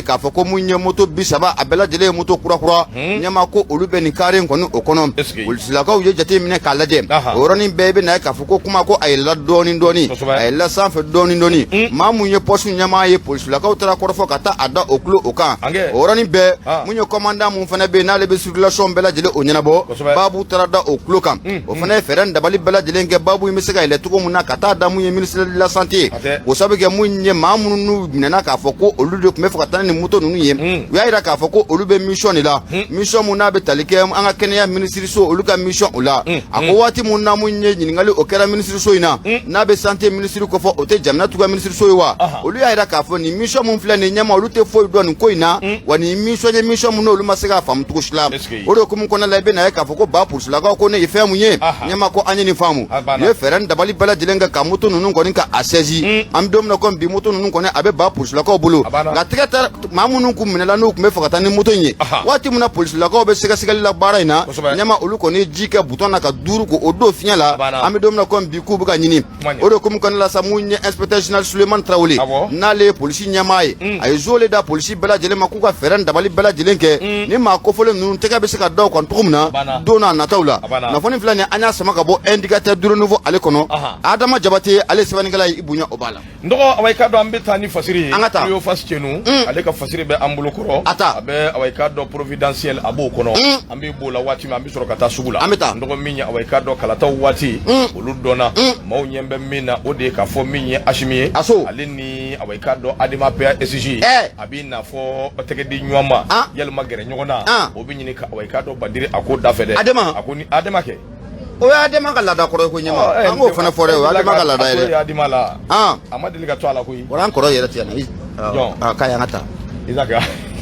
k'a fɔ ko mun ye moto 30, a bɛɛ lajɛlen ye moto kurakura. Ɲɛma, ko olu bɛ nin kari in kɔni o kɔnɔ. Polisilakaw ye jateminɛ k'a lajɛ, o yɔrɔnin bɛɛ i bɛna ye k'a fɔ ko kuma ko a yɛlɛla dɔɔni dɔɔni, a yɛlɛla sanfɛ dɔɔni dɔɔni. Maa mun ye poste ɲɛmaa ye, polisilakaw taara kɔrɔfɔ ka taa a da o tulo o kan. O yɔrɔnin bɛɛ, mun ye commandant mun fana bɛ yen n'ale bɛ circulation bɛɛ lajɛlen o ɲɛnabɔ, baabu taara da o tulo kan. O fana ye fɛɛrɛ dabali bɛɛ lajɛlen kɛ baabu in bɛ se ka yɛlɛ cogo min na ka taa da mun ye ministère de la santé. O sabu kɛ mun ye maa minnu n'u minɛna k'a fɔ ko olu de tun bɛ fɛ ka taa ni moto ninnu ye, u y'a yira k'a fɔ ko olu bɛ mission de la, mission mun n'a bɛ tali kɛ an ka kɛnɛya minisiriso, olu ka mission o la. A ko waati mun na mun ye ɲininkali o kɛra minisiriso in na, n'a bɛ santé minisiri kofɔ, o tɛ jamana tuga minisiriso ye wa, olu y'a yira k'a fɔ nin mission mun filɛ nin ɲɛma, olu tɛ foyi dɔn nin ko in na wa, nin mission ye mission mun n'olu ma se k'a faamu cogo si la. O de hukumu kɔnɔna la, i bɛna ye k'a fɔ ko ba polisilakaw ko ne ye fɛn mun ye, ɲɛma, ko an ye nin faamu. U ye fɛɛrɛ ni dabali bɛɛ lajɛlen kɛ ka moto ninnu kɔni ka a saisi. An bɛ don min na komi bi, moto ninnu kɔni a bɛ ba polisilakaw bolo. Nka tɛgɛ taara maa minnu kun minɛla n'u tun bɛ fɛ ka taa ni moto in ye, waati min na polisilakaw bɛ sɛgɛsɛgɛli la baara in na, ɲɛma, olu kɔni ye ji kɛ butɔn na ka duuru k'o don fiɲɛ la. An bɛ don min na komi bi, k'u bɛ ka ɲini. O de hukumu kɔnɔna la sa, mun ye inspecteur général Sulemani Tarawele, n'ale ye polisi ɲɛmaa ye, a ye zole da polisi bɛɛ lajɛlen ma k'u ka fɛɛrɛ ni dabali bɛɛ lajɛlen kɛ ni maa kofɔlen ninnu. ninnu tɛgɛ bɛ se ka da u kan cogo min na don n'a nataw la kunnafoni filɛ nin an y'a sama ka bɔ Indicateur du Renouveau ale kɔnɔ Adama Jabate ale sɛbɛnnikɛla ye, i bonya o b'a la. N dɔgɔ, awa, i k'a dɔn an bɛ taa ni fasiri ye. An ka taa. Cléophas Cenu, ale ka fasiri bɛ an bolo kɔrɔ. A ta. A bɛ, awa, i k'a dɔn Providentiel, a b'o kɔnɔ. An bɛ b'o la waati min, an bɛ sɔrɔ ka taa sugu la. An bɛ taa. N dɔgɔ, min ye, awa, i k'a dɔn kalataw waati, olu dɔnna. Maaw ɲɛ bɛ min na, o de ye k'a fɔ min ye Asimi ye. Aso. Ale ni, awa, i k'a dɔn Adema PASJ. A b'i n'a fɔ tɛgɛ di ɲɔgɔn ma. Yalima gɛrɛ ɲɔgɔn na. O bɛ ɲini ka, awa, i k'a dɔn bandiri a ko da fɛ dɛ. Adema. A ko ni Adema kɛ. O ye Adema ka laada kɔrɔ ye ko ɲɛma, an k'o fana fɔ dɛ, o ye Adema ka laada ye dɛ. Dɛ. Adema la. A ma deli ka to a la koyi. Wala an kɔrɔ yɛrɛ tɛ yan. Jɔn? Aa, k'a ye an ka taa. Isaac.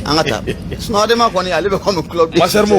An ka taa, sinon Adema kɔni, ale bɛ komi club de. Masermo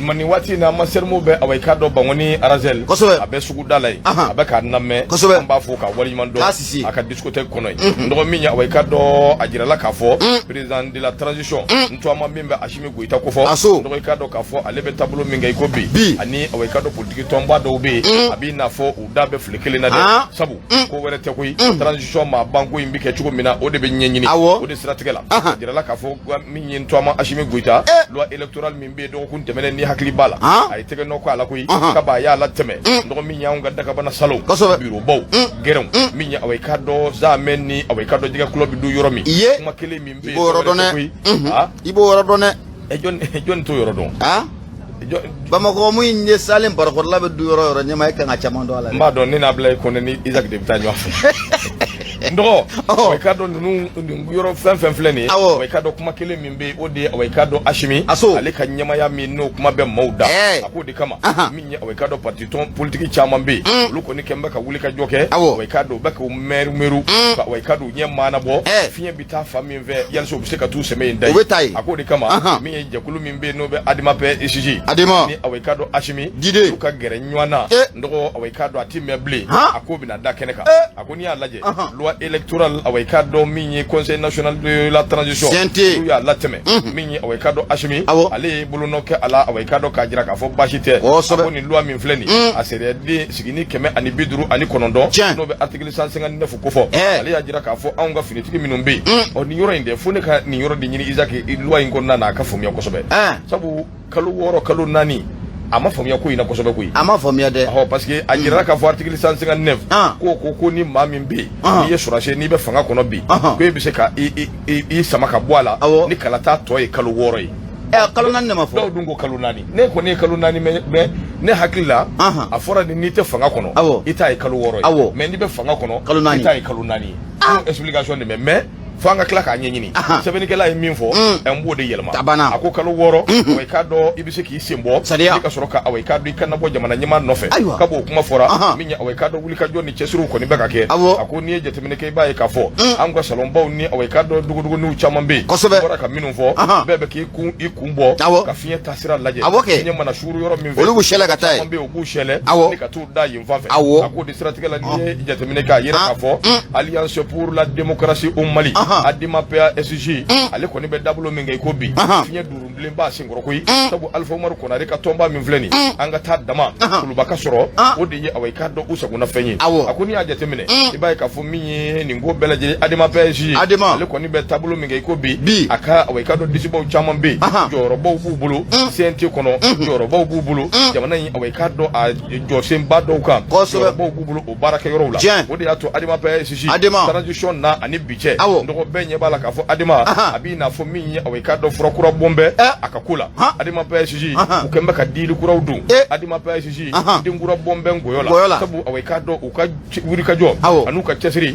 ma nin waati in na, Masermo bɛ, awa, i k'a dɔn Bankoni Arazel. A bɛ suguda la yen. A bɛ k'a lamɛn. An b'a fo k'a waleɲuman dɔn. K'a sisi. A ka discothèque kɔnɔ yen. N dɔgɔ, min ye, awa, i k'a dɔn a jirala k'a fɔ président de la transition, n tɔgɔma min bɛ Asimi Goyita kofɔ. Aso. N dɔgɔ, i k'a dɔn k'a fɔ ale bɛ taabolo min kɛ i ko bi. Bi. Ani, awa, i k'a dɔn politiki tɔnba dɔw bɛ yen. A b'i n'a fɔ u da bɛ fili kelen na dɛ. Sabu ko wɛrɛ tɛ koyi. Transition maa banko in bɛ kɛ cogo min na, o de bɛ ɲɛɲini. O de siratigɛ la. A jirala k'a fɔ min ye n tɔgɔma Asimi Goyita. Loi électorale min bɛ yen dɔgɔkun tɛmɛnen, ni hakili b'a la. A ye tɛgɛ nɔ k'a la koyi. Kaba a y'a latɛmɛ. N dɔgɔ, min y'anw ka dakabana salon. Bureaubaw. Gɛrɛnw. Min ye, awa, i k'a dɔn zamɛ ni, awa, i k'a dɔn jɛgɛ kulɔ bɛ dun yɔrɔ min. I ye. Kuma kelen min bɛ I yen. b'o yɔrɔ dɔn dɛ. Koyi. I b'o yɔrɔ dɔn dɛ. Jɔn t'o yɔrɔ dɔn? Bamakɔ mun ye salen barakɔrɔla bɛ du yɔrɔ yɔrɔ ɲɛma, e kan ka caman dɔn a la. N b'a dɔn, ne n'a bila i kɔnɔ ni Isaac de bɛ taa ɲɔgɔn fɛ. N dɔgɔ, i k'a dɔn ninnu nin yɔrɔ fɛn fɛn filɛ nin ye. I k'a dɔn kuma kelen min bɛ yen, o de ye, awa, i k'a dɔn Asimi. Aso. Ale ka ɲɛmaya min n'o kuma bɛ maaw da. A k'o de kama. Min ye, awa, i k'a dɔn parti tɔn politique caman bɛ yen. Olu kɔni kɛn bɛ ka wuli ka jɔ kɛ. Awa, i k'a dɔn u bɛ k'u mɛru mɛru. Ka, awa, i k'a dɔn u ɲɛ maana bɔ. Fiɲɛ bɛ taa fan min fɛ, yalisa u bɛ se ka t'u sɛmɛ yen da U bɛ taa yen. A k'o de kama, min ye jɛkulu min bɛ yen n'o bɛ Adema PASJ. Adema. Ni, awa, i k'a dɔn Asimi. Dide. Olu ka gɛrɛ ɲɔgɔn na. N dɔgɔ, awa, i k'a dɔn a ti mɛn bilen. A ko bɛna da kɛnɛ kan. A ko n'i y'a lajɛ. Loi électorale, awa, i k'a dɔn min ye Conseil national de la transition. CNT. Olu y'a latɛmɛ. Min ye, awa, i k'a dɔn Asimi. Ale ye bolonɔ kɛ a la, awa, i k'a dɔn k'a jira k'a fɔ baasi tɛ. A ko nin loi min filɛ nin ye. A sariyaden sigini 159. N'o bɛ article 159 kofɔ. Ale y'a jira k'a fɔ anw ka finitigi minnu bɛ yen. Ɔ, nin yɔrɔ in dɛ, fo ne ka nin yɔrɔ de ɲini Isaac loi in kɔnɔna na, a ka faamuya kosɛbɛ. Sabu kalo 6, kalo 4, a ma faamuya ko in na kosɛbɛ koyi. A ma faamuya dɛ. Ɔhɔ, parce que a jirala k'a fɔ article 159. Ko ni maa min bɛ yen. N'i ye sɔrɔdasi, n'i bɛ fanga kɔnɔ bi. Ko e bɛ se ka i sama ka bɔ a la. Ni kalata tɔ ye kalo 6 ye. Kalo 4 de ma fɔ. Dɔw dun ko kalo 4. Ne kɔni ye kalo 4 mɛn, ne hakili la. A fɔra ni n'i tɛ fanga kɔnɔ. I t'a ye kalo 6 ye. Mais n'i bɛ fanga kɔnɔ. Kalo 4. I t'a ye kalo 4 ye. N'o explication de mɛn, mais fo an ka tila k'a ɲɛɲini. Sɛbɛnnikɛla ye min fɔ, n b'o de yɛlɛma. A banna. A ko kalo 6, awa, i k'a dɔn i bɛ se k'i sen bɔ. Sariya. Ni ka sɔrɔ ka, awa, i k'a dɔn i kana bɔ jamana ɲɛmaa nɔfɛ. Kab'o kuma fɔra. Min ye, awa, i k'a dɔn wulikajɔ ni cɛsiriw kɔni bɛ ka kɛ. A ko n'i ye jateminɛ kɛ, i b'a ye k'a fɔ an ka salonbaw ni, awa, i k'a dɔn duguduguninw caman bɛ yen. N bɔra ka minnu fɔ. Bɛɛ bɛ k'i kun i kun bɔ. Ka fiɲɛ taasira lajɛ. Kɛ. Fiɲɛ mana suuru yɔrɔ min fɛ. Olu b'u sɛlɛ ka taa yen. Caman bɛ yen, u b'u sɛlɛ. Ni ka t'u da yen fan fɛ. A k'o de siratigɛ la, n'i ye jateminɛ kɛ, a yira k'a fɔ Alliance pour la démocratie au Mali. Adema PASJ. Ale kɔni bɛ dabolo min kɛ i ko bi. Fiɲɛ duurubilen b'a senkɔrɔ koyi. Sabu Alpha Umaru Konare ka tɔnba min filɛ nin ye. An ka taa dama. Kuluba ka sɔrɔ. O de ye, awa, i k'a dɔn u sagona fɛn ye. A ko n'i y'a jateminɛ. I b'a ye k'a fɔ min ye nin ko bɛɛ lajɛlen Adema PASJ. Adema. Ale kɔni bɛ taabolo min kɛ i ko bi. Bi. A ka, awa, i k'a dɔn disibaw caman bɛ yen. Jɔyɔrɔbaw b'u bolo. CNT kɔnɔ. Jɔyɔrɔbaw b'u bolo. Jamana in, awa, i k'a dɔn a jɔsenba dɔw kan. Jɔyɔrɔbaw b'u bolo o baarakɛyɔrɔw la. O de y'a to Adema PASJ. Adema. Transition na ani bi cɛ. N dɔgɔ, bɛɛ ɲɛ b'a la k'a fɔ Adema. A b'i n'a fɔ min ye, awa, i k'a dɔn fura kura bɔn bɛ a ka ko la. Adema PASJ. U kɛn bɛ ka dili kuraw don. Adema PASJ. Den kura bɔn bɛ ngɔyɔ la. Sabu, awa, i k'a dɔn u ka wulikajɔ. An'u ka cɛsiri.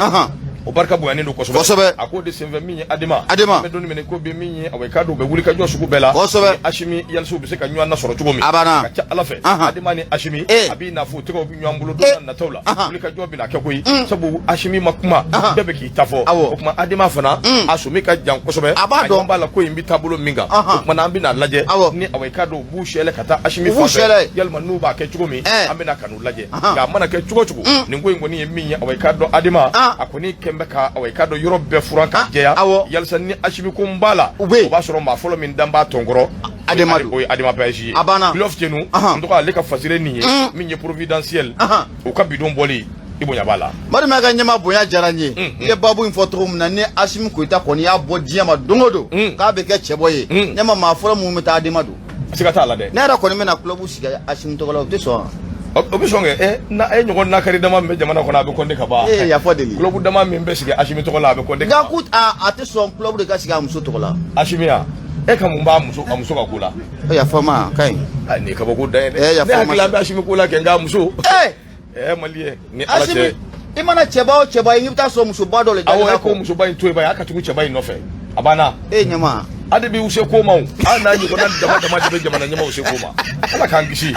O barika bonyanen don kosɛbɛ. A k'o de senfɛ, min ye Adema. Adema. An bɛ don min na i ko bi, min ye, awa, i k'a dɔn u bɛ wulikajɔ sugu bɛɛ la. Ni Asimi yalisiw bɛ se ka ɲɔgɔn nasɔrɔ cogo min. A banna. Ka ca Ala fɛ. Adema ni Asimi. A b'i n'a fɔ u tɛgɛw bɛ ɲɔgɔn bolo don n'a nataw la. Wulikajɔ bɛna kɛ koyi. Sabu Asimi ma kuma. Bɛɛ bɛ k'i ta fɔ. O tuma Adema fana. A somi ka jan kosɛbɛ. A b'a dɔn. A ɲɛ b'a la ko in bɛ taabolo min kan. O tuma na an bɛna lajɛ. Ni, awa, i k'a dɔn u b'u sɛlɛ ka taa Asimi U b'u fan fɛ. sɛlɛ. Yalima n'u b'a kɛ cogo min. An bɛna ka n'u lajɛ. Nka a mana kɛ cogo cogo. Nin ko in kɔni ye min ye, awa, i k'a dɔn Adema. A kɔni kɛn bɛ ka, awa, i k'a dɔn yɔrɔ bɛɛ furan ka jɛya. Yalisa ni Asimi ko n b'a la. U bɛ yen. O b'a sɔrɔ maa fɔlɔ min dan b'a tɔn kɔrɔ. Adema don. O ye Adema PASJ ye. A banna. Cléophe Cenu. N tɔgɔ, ale ka fasire nin ye. Min ye Providentiel. O ka bidon bɔli, i bonya b'a la. Balima ka ɲɛma bonya diyara n ye. I ye baabu in fɔ cogo min na, ni Asimi Goyita kɔni y'a bɔ diɲɛ ma don o don k'a bɛ kɛ cɛbɔ ye, ɲɛma maa fɔlɔ minnu bɛ taa, Adema don. Siga t'a la dɛ. Ne yɛrɛ kɔni bɛna club sigi Asimi tɔgɔ la, o tɛ sɔn wa? O bɛ sɔn kɛ. Ɛ na e ɲɔgɔn nakari dama min bɛ jamana kɔnɔ, a bɛ compter ka ban. Ee, yafa deli. Club dama min bɛ sigi Asimi tɔgɔ la, a bɛ compter ka Nka ban. ko a tɛ sɔn club de ka sigi a muso tɔgɔ la. Asimi ya, e ka mun b'a muso, a muso ka ko la? E, yafa ma, ka ɲi. A nin ye kabako dan ye dɛ. Eh, yafa Ne ma. hakili la an bɛ Asimi ko la kɛ, nka a muso. Ee! Ɛ, maliyɛn ni Ala Asimi cɛ. I mana cɛba o cɛba ye, i bɛ taa sɔrɔ musoba dɔ de dalen Awɔ, b'a e ko kɔ. musoba in to yen ba ye, a ka tugu cɛba in nɔfɛ, a banna. E ɲɛma. Hali bi u se ko ma o, hali n'a ɲɔgɔnna dama dama de bɛ jamana ɲɛmaaw se ko ma, Ala k'an kisi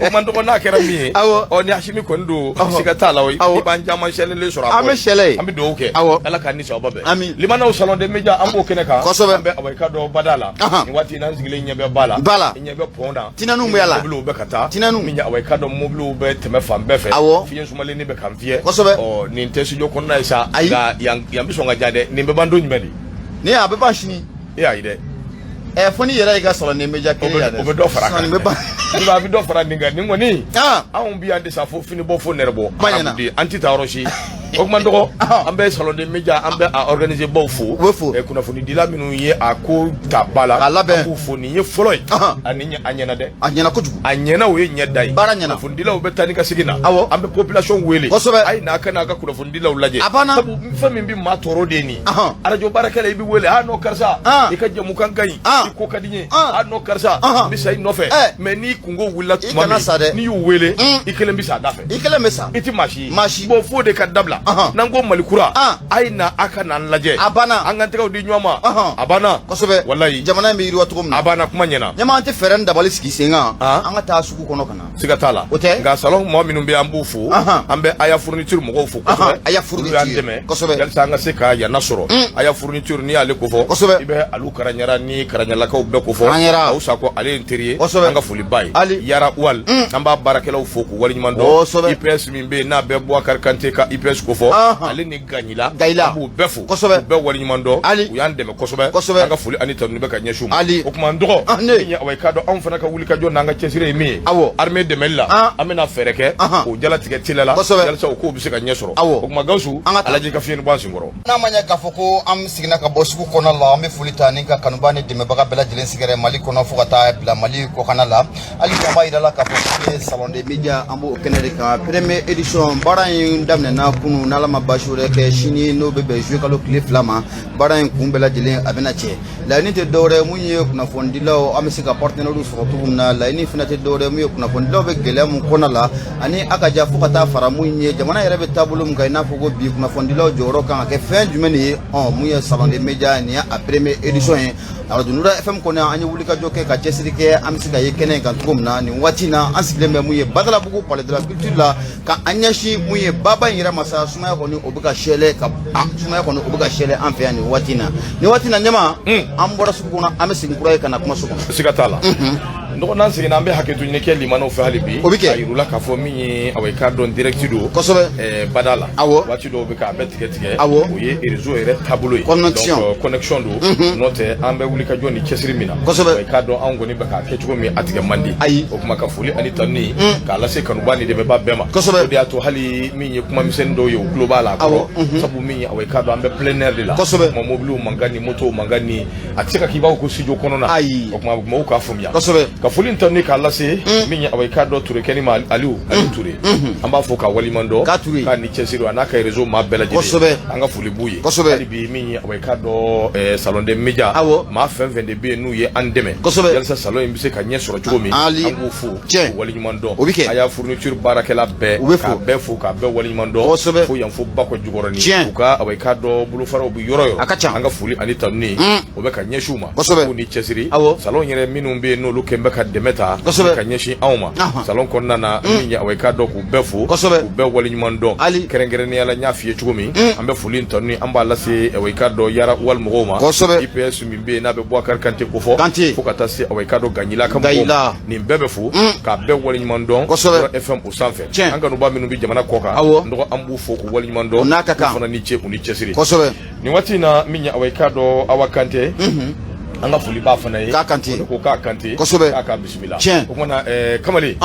o man dɔgɔ n'a kɛra min ye. Awɔ. Ɔ, ni Asimi kɔni don, Ɔhɔ. siga t'a la o, Awɔ. i b'an caman sɛlɛlen sɔrɔ a An kɔ bɛ sɛlɛ ye. An bɛ dugawu kɛ. Awɔ. Ala k'an ni sababa bɛn. Ami. Limanaw, salon des médias, an b'o kɛnɛ kan. Kosɛbɛ. An bɛ awa i ka dɔn bada la. Nin waati in na, an sigilen ɲɛ bɛ ba la. Ba la. I ɲɛ bɛ pont na. Tinɛniw bɛ a la. Mobiliw bɛ ka taa. Tinɛniw. Min ye awa i ka dɔn mobiliw bɛ tɛmɛ fan bɛɛ fɛ. Awɔ. Fiɲɛ sumalennin bɛ k'an fiyɛ. Kosɛbɛ. Ɔ, nin tɛ studio kɔnɔna ye sa. Ayi. Nka yan yan bɛ sɔn ka diya dɛ. Nin bɛ ban don jumɛn de? Ni a bɛ ban sini. E y'a ye dɛ. Ɛ, fo n'i yɛrɛ y'i ka salon des médias O kelen yan bɛ dɛ. o bɛ dɔ fara a kan. Sinon, nin bɛ ban. Nka a bɛ dɔ fara nin kan, nin kɔni. Ah. Anw bi yan de sa, fo fini bɔ, fo nɛrɛ bɔ. Ba ɲɛna. An tɛ taa yɔrɔ si. O kuma dɔgɔ, an bɛ salon des médias, an bɛ a organiser baw fo. U bɛ fo. Ɛ, kunnafonidila minnu ye a ko ta ba la. K'a labɛn. An b'u fo, nin ye fɔlɔ ye. Ani a ɲɛna dɛ. A ɲɛna kojugu. A ɲɛna, o ye ɲɛ da ye. Baara ɲɛna. Kunnafonidilaw bɛ taa ni ka segin na. Awɔ. An bɛ population wele. Kosɛbɛ. A ye n'a ka n'a ka kunnafonidilaw lajɛ. A banna. Sabu fɛn min bɛ maa tɔɔrɔ de ye nin ye. Arajo baarakɛla, i bɛ wele: "Ah non, karisa, i ka jamukan ka ɲi, i ko ka di n ye. Ah non, karisa, n bɛ sa i nɔfɛ." Mais n'i kunko wulila I tuma kana min, sa dɛ. n'i y'u wele, i kelen bɛ sa a da fɛ. I kelen bɛ sa. I tɛ maa si ye. Maa si. Bon, f'o de ka dabila. N'an ko Mali kura, a ye na, a ka n'an lajɛ. A banna. An k'an tɛgɛw di ɲɔgɔn ma. A banna. Kosɛbɛ. Walayi. Jamana in bɛ yiriwa cogo min na. A banna, kuma ɲɛna. Ɲɛma, an tɛ fɛɛrɛ ni dabali sigi sen kan. An ka taa sugu kɔnɔ ka na. Siga t'a la. O tɛ? Nka salon maa minnu bɛ, an b'u fo. An bɛ Aya fourniture mɔgɔw fo kosɛbɛ. Aya Olu y'an fourniture. dɛmɛ. Kosɛbɛ. Yalisa an ka se ka yanna sɔrɔ. Aya fourniture, n'i y'ale kofɔ. Kosɛbɛ. I bɛ Alu Karaɲara ni Karaɲalakaw bɛɛ kofɔ. Karaɲara. Aw Sako, ale ye n teri ye. Kosɛbɛ. An ka foli b'a ye. Ali. Yara Wal. An b'a baarakɛlaw fo k'u waleɲuman dɔn. Kosɛbɛ. IPS min bɛ yen n'a bɛ Boubacar Kante ka IPS kofɔ. Ale ni Gaɲila. Gayila. An b'u bɛɛ fo. Kosɛbɛ. K'u bɛɛ waleɲuman dɔn. Ali. U y'an dɛmɛ kosɛbɛ. Kosɛbɛ. An ka foli ani tanuni bɛ ka ɲɛsin u ma. Ali. O tuma n dɔgɔ. Ah, ne. Min ye awa i k'a dɔn anw fana ka wulikajɔ n'an ka cɛsiri ye min ye. Awɔ. Armée dɛmɛli la. An bɛna fɛɛrɛ kɛ. K'o jalatigɛ teliya la. Kosɛbɛ. Yalisa o kow bɛ se ka ɲɛ sɔrɔ. Awɔ. O tuma Gawusu. An ka taa. A lajɛ i ka fiɲɛ bɔ an senkɔrɔ. N'a ma ɲɛ k'a fɔ ko an seginna ka bɔ sugu kɔnɔ la, an bɛ foli ta ni ka kanuba ni dɛmɛbaga bɛɛ lajɛlen sɛgɛrɛ Mali kɔnɔ fo ka taa bila Mali kɔkanna la. Hali bi an b'a yira la k'a fɔ ko ye salon des médias, an b'o kɛnɛ de kan, première édition. Baara in daminɛna kunun, n'Ala ma baasi wɛrɛ kɛ, sini n'o bɛ bɛn juillet kalo tile 2 ma, baara in kun bɛɛ lajɛlen a bɛna cɛ. Laɲini tɛ dɔwɛrɛ mun ye, kunnafonidilaw an bɛ se ka partenaires sɔrɔ cogo min na. Laɲini fana tɛ dɔwɛrɛ mun ye, kunnafonidilaw bɛ gɛlɛya mun kɔnɔ la, ani a ka ja fo ka taa fara mun ye jamana yɛrɛ bɛ taabolo mun kan, i n'a fɔ ko bi kunnafonidilaw jɔyɔrɔ kan ka kɛ fɛn jumɛn de ye. Ɔ, mun ye salon des médias, nin ye a première édition ye. Arajo Nura FM kɔnɔ, an ye wulikajɔ kɛ ka cɛsiri kɛ an bɛ se ka ye kɛnɛ in kan cogo min na. Nin waati in na, an sigilen bɛ mun ye Badalabugu, palais de la culture la, ka an ɲɛsin mun ye baba in yɛrɛ ma sa. Sumaya kɔni o bɛ ka sɛlɛ ka sumaya kɔni o bɛ ka sɛlɛ an fɛ yan nin waati in na. Nin waati in na, ɲɛma, an bɔra sugu kɔnɔ, an bɛ segin kura ye ka na kumaso kɔnɔ. Siga t'a la. Dɔgɔ, n'an seginna, an bɛ hakɛto ɲini kɛ limanaw fɛ hali bi. O bɛ kɛ. A yir'u la k'a fɔ min ye awa i k'a dɔn direct don. Kosɛbɛ. Bada la. Awɔ. Waati dɔw bɛ kɛ a bɛ tigɛ tigɛ. Awɔ. O ye réseau yɛrɛ taabolo ye. Connexion. Donc, connexion don. N'o tɛ, an bɛ wuli ka jɔ ni cɛsiri min na. Kosɛbɛ. Awa i k'a dɔn anw kɔni bɛ k'a kɛ cogo min, a tigɛ man di. Ayi. O tuma ka foli ani tanuni k'a lase kanuba ni dɛmɛba bɛɛ ma. Kosɛbɛ. O de y'a to hali min ye kuma misɛnnin dɔw ye, u tulo b'a la a kɔrɔ. Sabu min ye awa i k'a dɔn an bɛ plein air de la. Kosɛbɛ. O tuma mobiliw mankan ni motow mankan ni a tɛ se ka k'i b'a fɔ ko studio kɔnɔna. Ayi. O tuma mɔgɔw k'a faamuya. Kosɛbɛ. Ka foli tanuni k'a lase min ye awa i k'a dɔn Ture kɛni ma, Aliou Aliou Ture, an b'a fɔ k'a waleɲuman dɔn. K'a Ture. K'a ni cɛsiri, a n'a ka réseau maa bɛɛ lajɛlen. Kosɛbɛ. An ka foli b'u ye. Kosɛbɛ. Hali bi min ye awa i k'a dɔn salon des médias. Awɔ. Maa fɛn fɛn de bɛ yen n'u ye an dɛmɛ. Kosɛbɛ. Yalisa salon in bɛ se ka ɲɛ sɔrɔ cogo min. Ali. An b'u fo. Tiɲɛ. K'u waleɲuman dɔn. O bɛ kɛ. A y'a fourniture baarakɛla bɛɛ. U bɛ fo. K'a bɛɛ fo k'a bɛɛ waleɲuman dɔn. Kosɛbɛ. Fo yan fo Bakɔ Jukɔrɔni. Tiɲɛ. U ka awa i k'a dɔn bolofaraw bɛ yɔrɔ yɔrɔ. A ka ca. An ka foli ani tanuni o bɛ ka ɲɛsin u ma. Kosɛbɛ. K'u ni cɛsiri. Awɔ. Salon yɛrɛ minnu bɛ yen n'olu kɛn bɛ ka dɛmɛ ta. Kosɛbɛ. Ka ɲɛsin anw ma. Salon kɔnɔna na, min ye awa i k'a dɔn k'u bɛɛ fo. Kosɛbɛ. K'u bɛɛ waleɲuman dɔn. Ali. Kɛrɛnkɛrɛnnenya la, n y'a f'i ye cogo min, an bɛ foli tanuni an b'a lase awa i k'a dɔn Yara Wali mɔgɔw ma. Kosɛbɛ. IPS min bɛ yen n'a bɛ Boubacar Kante kofɔ. Kante. Fo ka taa se awa i k'a dɔn Gaɲila ka mɔgɔw ma. Gaɲila. Nin bɛɛ bɛ fo k'a bɛɛ waleɲuman dɔn. Kosɛbɛ. Yɔrɔ FM o sanfɛ. Tiɲɛ. An kanuba minnu bɛ jamana kɔ kan. Awɔ. N dɔgɔ, an b'u fo k'u waleɲuman dɔn. O n'a ka kan. U fana ni ce, u ni cɛsiri. Kosɛbɛ. Nin waati in na, min ye awa i k'a dɔn Awa Kante. An ka foli b'a fana ye. K'a Kante. O ko k'a Kante. Kosɛbɛ. K'a ka bisimila. Tiɲɛ. O kumana kamalen.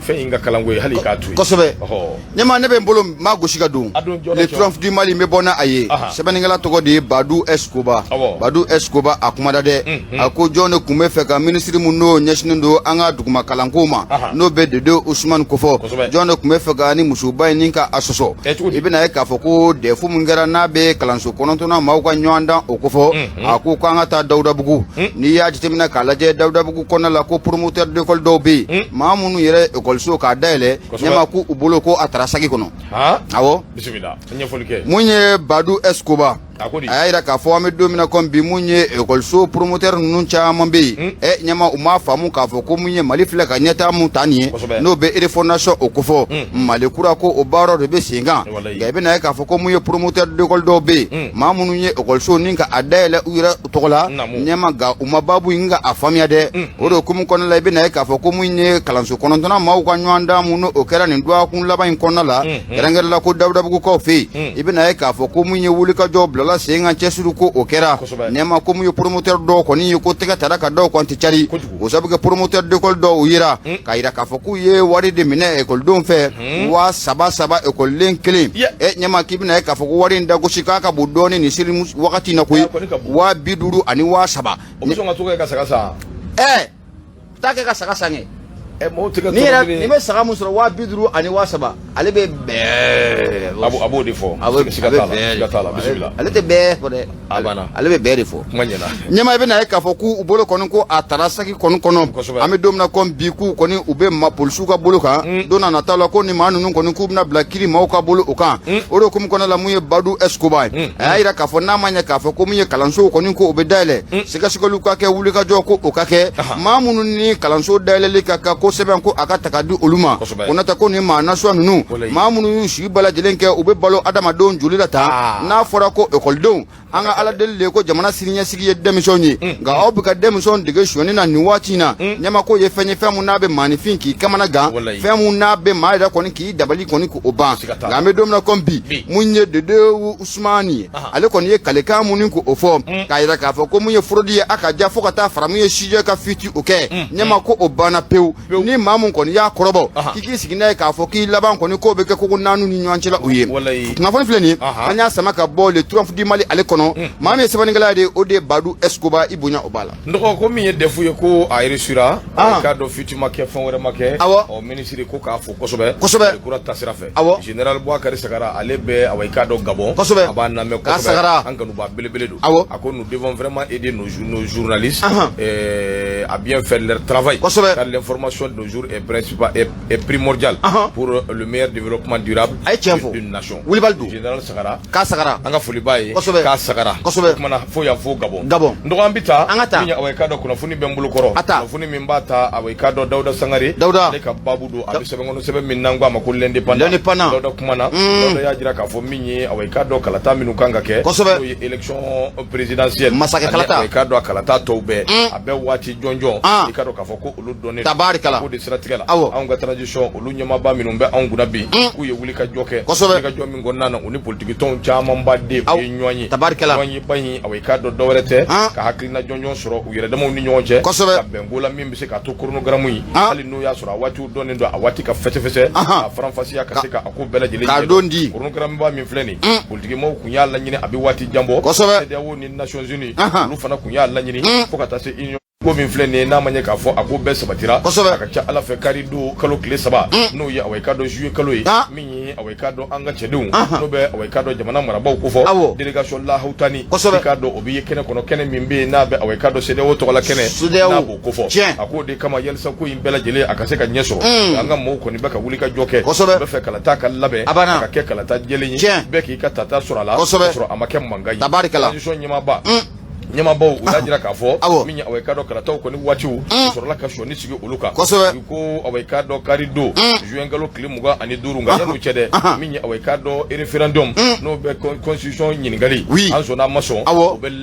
Fɛn in ka kalanko ye hali k'a to yen. Kosɛbɛ. Ɔhɔ. Ɲɛma, ne bɛ n bolo n b'a gosi ka don. A don joona. Le Triomphe du Mali, n bɛ bɔ n'a a ye. Sɛbɛnnikɛla tɔgɔ de ye Badu Escoba. Badu Escoba a kumada dɛ. A ko jɔn de tun bɛ fɛ ka minisiri mun n'o ɲɛsinnen don an ka duguma kalanko ma, n'o bɛ Dede Usumani kofɔ, jɔn de tun bɛ fɛ ka ni musoba in ni ka a sɔsɔ? Eh, cogo di? I bɛna ye k'a fɔ ko DEF mun kɛra n'a bɛ kalanso kɔnɔntɔnnan maaw ka ɲɔgɔndan o kofɔ, a ko k'an ka taa Dawudabugu. N'i y'a jateminɛ k'a lajɛ Dawudabugu kɔnɔna la, ko promoteur d'école dɔw bɛ yen, maa minnu yɛrɛ ekɔliso k'a dayɛlɛ, ɲɛma, k'u bolo ko a taara saki kɔnɔ. Awɔ. Bisimila, ɲɛfɔli kɛ. Mun ye Badu Escoba A ko di? A y'a jira k'a fɔ an bɛ don min na komi bi, mun ye ekɔliso promoteur ninnu caman bɛ yen, ɛ ɲɛma, u m'a faamu k'a fɔ ko mun ye Mali filɛ ka ɲɛtaa mun ta nin ye, n'o bɛ refondation o kofɔ, Mali kura ko o baara de bɛ sen kan. Nka i bɛna ye k'a fɔ ko mun ye promoteur d'école dɔw bɛ yen, maa minnu ye ekɔliso ni ka a dayɛlɛ u yɛrɛ tɔgɔ la, ɲɛma, nka u ma baabu in ka a faamuya dɛ. O de hukumu kɔnɔna la, i bɛna ye k'a fɔ ko mun ye kalanso kɔnɔntɔnnan maaw ka ɲɔgɔndan mun n'o kɛra nin dɔgɔkun laban in kɔnɔna la, kɛrɛnkɛrɛn la ko Dawudabugukaw fɛ yen, i bɛna ye k'a fɔ ko mun ye wulikajɔ bilala sen kan, cɛsiri ko o kɛra. Ɲɛma, ko mun ye promoteur dɔw kɔni ye, ko tɛgɛ tara ka dɔw kan tɛ cari. O sabu kɛ promoteur d'école dɔw yera k'a yira k'a fɔ k'u ye wari de minɛ ekɔlidenw fɛ, 3000 saba ekɔliden kelen. Ɛ ɲɛma, k'i bɛna ye k'a fɔ ko wari in dagosi k'a ka bon dɔɔni nin seli wagati in na koyi, 50,000 ani 3000. O bɛ sɔn ka to kɛ ka saga san. Ɛ, taa kɛ ka saga san kɛ. Ɛ, mɔgɔw tɛ ka Ni yɛrɛ n'i bɛ saga mun sɔrɔ 50,000 ani 3000, ale bɛ bɛɛ. A b'o de fɔ. A bɛ Siga t'a la, siga t'a la. Bisimila. Ale tɛ bɛɛ fɔ dɛ. A banna. Ale bɛ bɛɛ de fɔ. Kuma ɲɛna. Ɲɛma, i bɛna ye k'a fɔ k'u bolo kɔni ko a taara saki kɔni kɔnɔ. An bɛ don min na komi bi, k'u kɔni u bɛ ma polisiw ka bolo kan. Don n'a nataw la, ko ni maa ninnu kɔni k'u bɛna bila kiri maaw ka bolo o kan. O de hukumu kɔnɔna la, mun ye Badu Escoba ye, a y'a yira k'a fɔ n'a ma ɲɛ k'a fɔ ko mun ye kalansow kɔni ko o bɛ dayɛlɛ, sɛgɛsɛgɛliw ka kɛ, wulikajɔ ko o ka kɛ, maa minnu ni kalanso dayɛlɛli ka kan ko sɛbɛn ko a ka ta ka di olu ma. Ko n'o tɛ ko nin maa nasuya ninnu, maa minnu y'u sigi bɛɛ lajɛlen kɛ u bɛ balo adamadenw joli la tan, n'a fɔra ko ekɔlidenw, an ka ala deli de ko jamana siniɲɛsigi ye denmisɛnw ye, nka aw bɛ ka denmisɛnw dege sonyɛni na nin waati in na, ɲɛma, k'o ye fɛn ye, fɛn mun n'a bɛ maaninfin k'i kamana gan, fɛn mun n'a bɛ maa yɛrɛ kɔni k'i dabali kɔni k'o ban. Nka an bɛ don min na komi bi, mun ye Dede Usumani ye, ale kɔni ye kalekan mun k'o fɔ k'a yira k'a fɔ ko mun ye fraude ye, a ka ja fo ka taa fara mun ye sujet ka fuite o kɛ, ɲɛma, ko o banna pewu. Ni maa mun kɔni y'a kɔrɔbɔ k'i k'i sigi n'a ye k'a fɔ k'i laban kɔni k'o bɛ kɛ koko naani ni ɲɔgɔn cɛla o ye. Kunnafoni filɛ nin ye, an y'a sama ka bɔ Le Triomphe du Mali ale kɔnɔ. Maa min ye sɛbɛnnikɛla de ye, o de ye Badu Escoba. I bonya o b'a la. N dɔgɔ, ko min ye DEF ye, ko a réussira. K'a dɔn fuite ma kɛ, fɛn wɛrɛ ma kɛ. Ɔ, minisiri ko k'a fo kosɛbɛ. Kura tasira fɛ. Général Bouakari Sagara, ale bɛ awa i k'a dɔn Gabon. A b'an lamɛn kosɛbɛ. Sagara. An kanuba belebele don. A ko nous devons vraiment aider nos journalistes à bien faire leur travail. Car l'information de nos jours est principale est primordiale pour le meilleur développement durable A ye tiɲɛ fɔ. d'une nation. Wulibali don. Général Sagara. K'a Sagara. An ka foli b'a ye. K'a Sagara. O kumana fo yan fo Gabon. Gabon. N dɔgɔ, an bɛ taa. An ka taa. Min ye awa i k'a dɔn kunnafoni bɛ n bolo kɔrɔ. A ta. Kunnafoni min b'a ta awa i k'a dɔn Dawuda Sangare. Dawuda. Ale ka baabu don, a bɛ sɛbɛn kɔnɔ, sɛbɛn min n'an ko a ma ko L'Indépendant. L'Indépendant. Dawuda kumana. Dawuda y'a jira k'a fɔ min ye awa i k'a dɔn kalata minnu kan ka kɛ. N'o ye élection présidentielle. Masakɛ kalata. Ani awa i k'a dɔn a kalata tɔw bɛɛ. A bɛɛ waati jɔnjɔn. I k'a dɔn k'a fɔ ko olu dɔnnen. Tabarikala. K'o de siratigɛ la. Awɔ. Anw ka transition, olu ɲɛmaaba minnu bɛ anw kunna bi, k'u ye wuli ka jɔ kɛ. Wuli ka jɔ min kɔnɔna na, u ni politiki tɔnw camanba de u ye ɲɔgɔn ye. Tabarikala. Ɲɔgɔn ye ba in, awa i k'a dɔn dɔwɛrɛ tɛ, ka hakilina jɔnjɔn sɔrɔ u yɛrɛ damaw ni ɲɔgɔn cɛ. Ka bɛn ko la min bɛ se k'a to chronogramme in, hali n'o y'a sɔrɔ a waatiw dɔnnen don, a waati ka fɛsɛfɛsɛ, ka faranfasiya ka se ka a ko bɛɛ lajɛlen K'a don di. Chronogramme ba min filɛ nin, politiki maaw kun y'a laɲini a bɛ waati jan bɔ. CEDEAO ni Nations Unies, olu fana kun y'a laɲini fo ka taa se Union ko min filɛ nin ye, n'a ma ɲɛ k'a fɔ a ko bɛɛ sabatira, a ka ca ala fɛ kari don kalo tile 3, n'o ye awa i k'a dɔn juillet kalo ye, min ye awa i k'a dɔn an ka cɛdenw, n'o bɛ awa i k'a dɔn jamana marabaaw kofɔ, délégation lahawutani, i k'a dɔn o bɛ ye kɛnɛ kɔnɔ, kɛnɛ min bɛ yen n'a bɛ awa i k'a dɔn CEDEAO tɔgɔla kɛnɛ, n'a b'o kofɔ. A k'o de kama, yalisa ko in bɛɛ lajɛlen a ka se ka ɲɛ sɔrɔ, an ka maaw kɔni bɛ ka wuli ka jɔ kɛ. U bɛ fɛ kalata ka labɛn, a ka kɛ kalata jɛlen ye, bɛɛ k'i ka tata sɔrɔ a la, sɔrɔ a ma kɛ mankan ye. Transition ɲɛmaaba ɲɛmaabaw, u y'a jira k'a fɔ min ye awa i k'a dɔn kalataw kɔni waatiw, u sɔrɔla ka sɔnni sigi olu kan. U ko awa i k'a dɔn kari don juin kalo tile 25. Nka yan'o cɛ dɛ, min ye awa i k'a dɔn référendum, n'o bɛ constitution ɲininkali, an sɔnna an ma sɔn,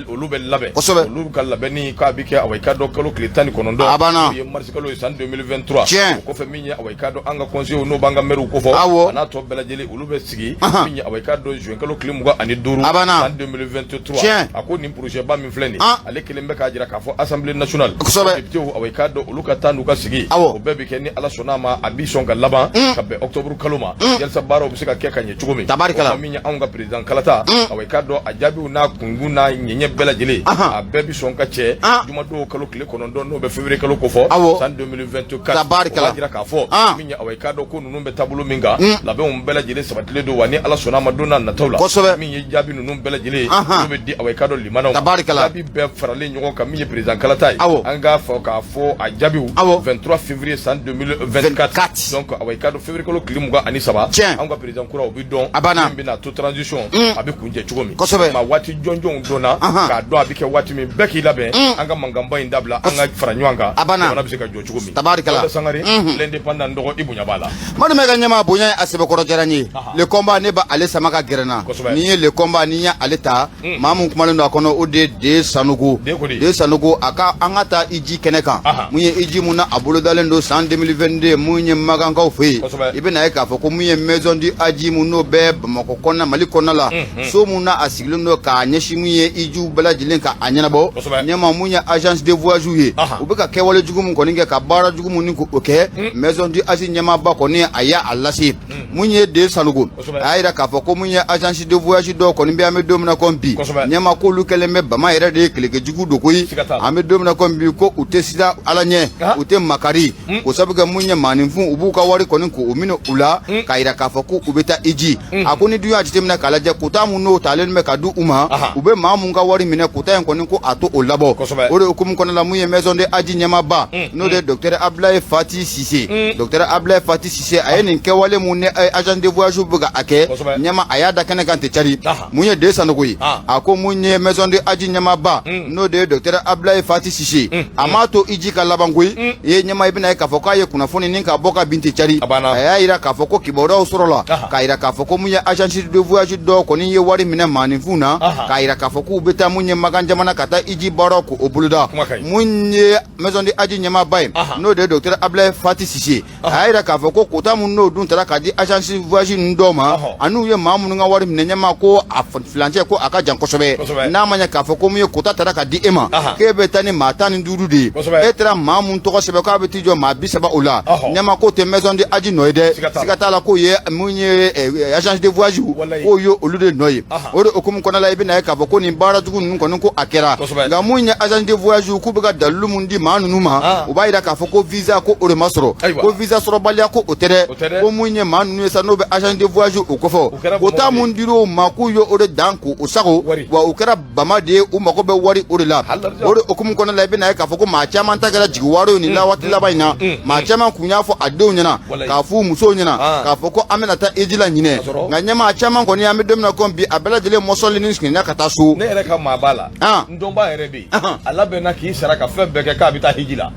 olu bɛ labɛn. Olu ka labɛnni k'a bɛ kɛ awa i k'a dɔn kalo tile 19, n'o ye mars kalo ye san 2023. O kɔfɛ, min ye awa i k'a dɔn an ka conseillers, n'o b'an ka maires kofɔ, a n'a tɔ bɛɛ lajɛlen, olu bɛ sigi, min ye awa i k'a dɔn juin kalo tile 25 san 2023. A ko nin projet ba min filɛ filɛ nin ale kelen bɛ k'a jira k'a fɔ Assemblée nationale députés, awa, i k'a dɔn olu ka taa n'u ka sigi, o bɛɛ bɛ kɛ ni Ala sɔnna a ma, a bi sɔn ka laban ka bɛn octobre kalo ma, yalisa baaraw bɛ se ka kɛ ka ɲɛ cogo min. Tabarikala. O min ye anw ka président kalata, awa, i k'a dɔn a jaabiw n'a kunkun n'a ɲɛɲɛ bɛɛ lajɛlen, a bɛɛ bi sɔn ka cɛ jumadon kalo tile 9, n'o bɛ février kalo kofɔ, san 2024. Tabarikala. O b'a jira k'a fɔ min ye, awa, i k'a dɔn ko ninnu bɛ taabolo min kan, labɛnw bɛɛ lajɛlen sabatilen don wa. Ni Ala sɔnna a ma, don n'a nataw la, min ye jaabi ninnu bɛɛ lajɛlen, olu bɛ di, awa, i k'a dɔn limanaw ma. Tabarikala. Jaabi bɛɛ faralen ɲɔgɔn kan, min ye président kalata ye, an k'a fɔ k'a fɔ a jaabiw 23 février san 2024. 24. Donc, awa, i k'a dɔn février kalo tile 23, anw ka président kura, o bɛ dɔn. A banna. Min bɛna to transition a bɛ kuncɛ cogo min. Ma waati jɔnjɔnw dɔnna k'a dɔn a bɛ kɛ waati min, bɛɛ k'i labɛn, an ka mankanba in dabila, an ka fara ɲɔgɔn kan, A banna. jamana bɛ se ka jɔ cogo min. Tabarikala. Dawuda Sangare, l'indépendant, dɔgɔ, i bonya b'a la. Madu ka ɲɛma bonya ye, a sɛbɛkɔrɔ diyara n ye. Le combat, ne b'ale sama ka gɛrɛ n na. N'i ye le combat, n'i ye ale ta, maa mun kumalen don a kɔnɔ, o de ye De Sanogo. De ko di? De Sanogo, a ka an ka taa iji kɛnɛ kan. Mun ye iji mun na a bolodalen don san 2022, mun ye magankaw fɛ yen. I bɛna ye k'a fɔ ko mun ye maison du Hadji mun n'o bɛ Bamakɔ kɔnɔna, Mali kɔnɔna la, so mun na a sigilen don k'a ɲɛsin mun ye ijiw bɛɛ lajɛlen ka a ɲɛnabɔ. Ɲɛma, mun ye agence de voyage ye, u bɛ ka kɛwale jugu mun kɔni kɛ, ka baara jugu mun ni k'o kɛ, maison du Hadji ɲɛmaaba kɔni, a y'a lase. Mun ye De Sanogo, a y'a jira k'a fɔ ko mun ye agence de voyage dɔw kɔni bɛ, an bɛ don min na komi bi, ɲɛma, k'olu kɛlen bɛ bama yɛrɛ de ye, kɛlɛkɛjugu don koyi. Siga t'a la. An bɛ don min na komi bi, ko u tɛ siran Ala ɲɛ, u tɛ makari k'o sabu kɛ mun ye maaninfin, u b'u ka wari kɔni k'o minɛ u la k'a jira k'a fɔ ko u bɛ taa iji. A ko ni dun y'a jateminɛ k'a lajɛ, quota mun n'o talen bɛ ka di u ma, u bɛ maa mun ka wari minɛ, quota in kɔni, ko a to o labɔ. O de hukumu kɔnɔna la, mun ye maison de Hadji ɲɛmaaba, n'o de ye docteur Abdoulaye Fati Sise, docteur Abdoulaye Fati Sise, a ye nin kɛwale mun ni agent de voyage bɛ ka a kɛ, ɲɛma, a y'a da kɛnɛ kan ten cari. Mun ye De Sanogo ye, a ko mun ye maison de Hadji ɲɛmaaba, n'o de ye docteur Abdoulaye Fati Sise, a m'a to iji ka laban koyi. I ye ɲɛma, i bɛna ye k'a fɔ k'a ye kunnafoni ni ka bɔ ka bin ten cari. A banna. A y'a yira k'a fɔ ko kibaruyaw sɔrɔla k'a yira k'a fɔ ko mun ye agence de voyage dɔw kɔni ye wari minɛ maaninfinw na, k'a yira k'a fɔ k'u bɛ taa mun ye Makan jamana ka taa iji baaraw k'o boloda. Kuma ka ɲi. Mun ye maison de Hadji ɲɛmaaba ye, n'o de ye docteur Abdoulaye Fati Sise, a y'a yira k'a fɔ ko quota mun n'o dun taara k'a di agence voyage ninnu dɔw ma, an'u ye maa minnu ka wari minɛ, ɲɛma, ko a filancɛ ko a ka jan kosɛbɛ. N'a ma ɲɛ k'a fɔ ko mun ye quota taara ka di e ma, k'e bɛ taa ni maa 15 de ye, e taara maa mun tɔgɔ sɛbɛn k'a bɛ t'i jɔ maa 30 o la, ɲɛma, k'o tɛ maison de Hadji nɔ ye dɛ. Siga t'a la. Siga t'a la k'o ye mun ye agence de voyage, k'o ye olu de nɔ ye. O de hukumu kɔnɔna la, i bɛna ye k'a fɔ ko nin baara jugu ninnu kɔni, ko a kɛra. Nka mun ye agence de voyage, k'u bɛ ka dalilu mun di maa ninnu ma, u b'a yira k'a fɔ ko visa, ko o de ma sɔrɔ. Ko visa sɔrɔbaliya, ko o tɛ dɛ. O tɛ dɛ. Ko mun ye maa ninnu ye sa, n'o bɛ agence de voyage o kofɔ, U kɛra quota bamaw de ye. mun dir'o ma, k'u ye o de dan k'o sago. Wari. Wa u kɛra bama de ye, u mago bɛ wari o de la. Halala. O de hukumu kɔnɔna la, i bɛna ye k'a fɔ ko maa caman ta kɛra jigi wari ye nin la waati laban in na. Maa caman kun y'a fɔ a denw ɲɛna, k'a f'u musow ɲɛna, k'a fɔ ko an bɛna taa hiji la ɲinɛ. Ka sɔrɔ? Nka ɲɛmaa caman kɔni, an bɛ don min na komi bi, a bɛɛ lajɛlen mɔsɔnlen ni siginya ka taa so. Ne yɛrɛ ka maa b'a la, n dɔnbaa yɛrɛ bɛ yen, a labɛnna k'i sara ka fɛn bɛɛ kɛ k'a bɛ taa hiji la,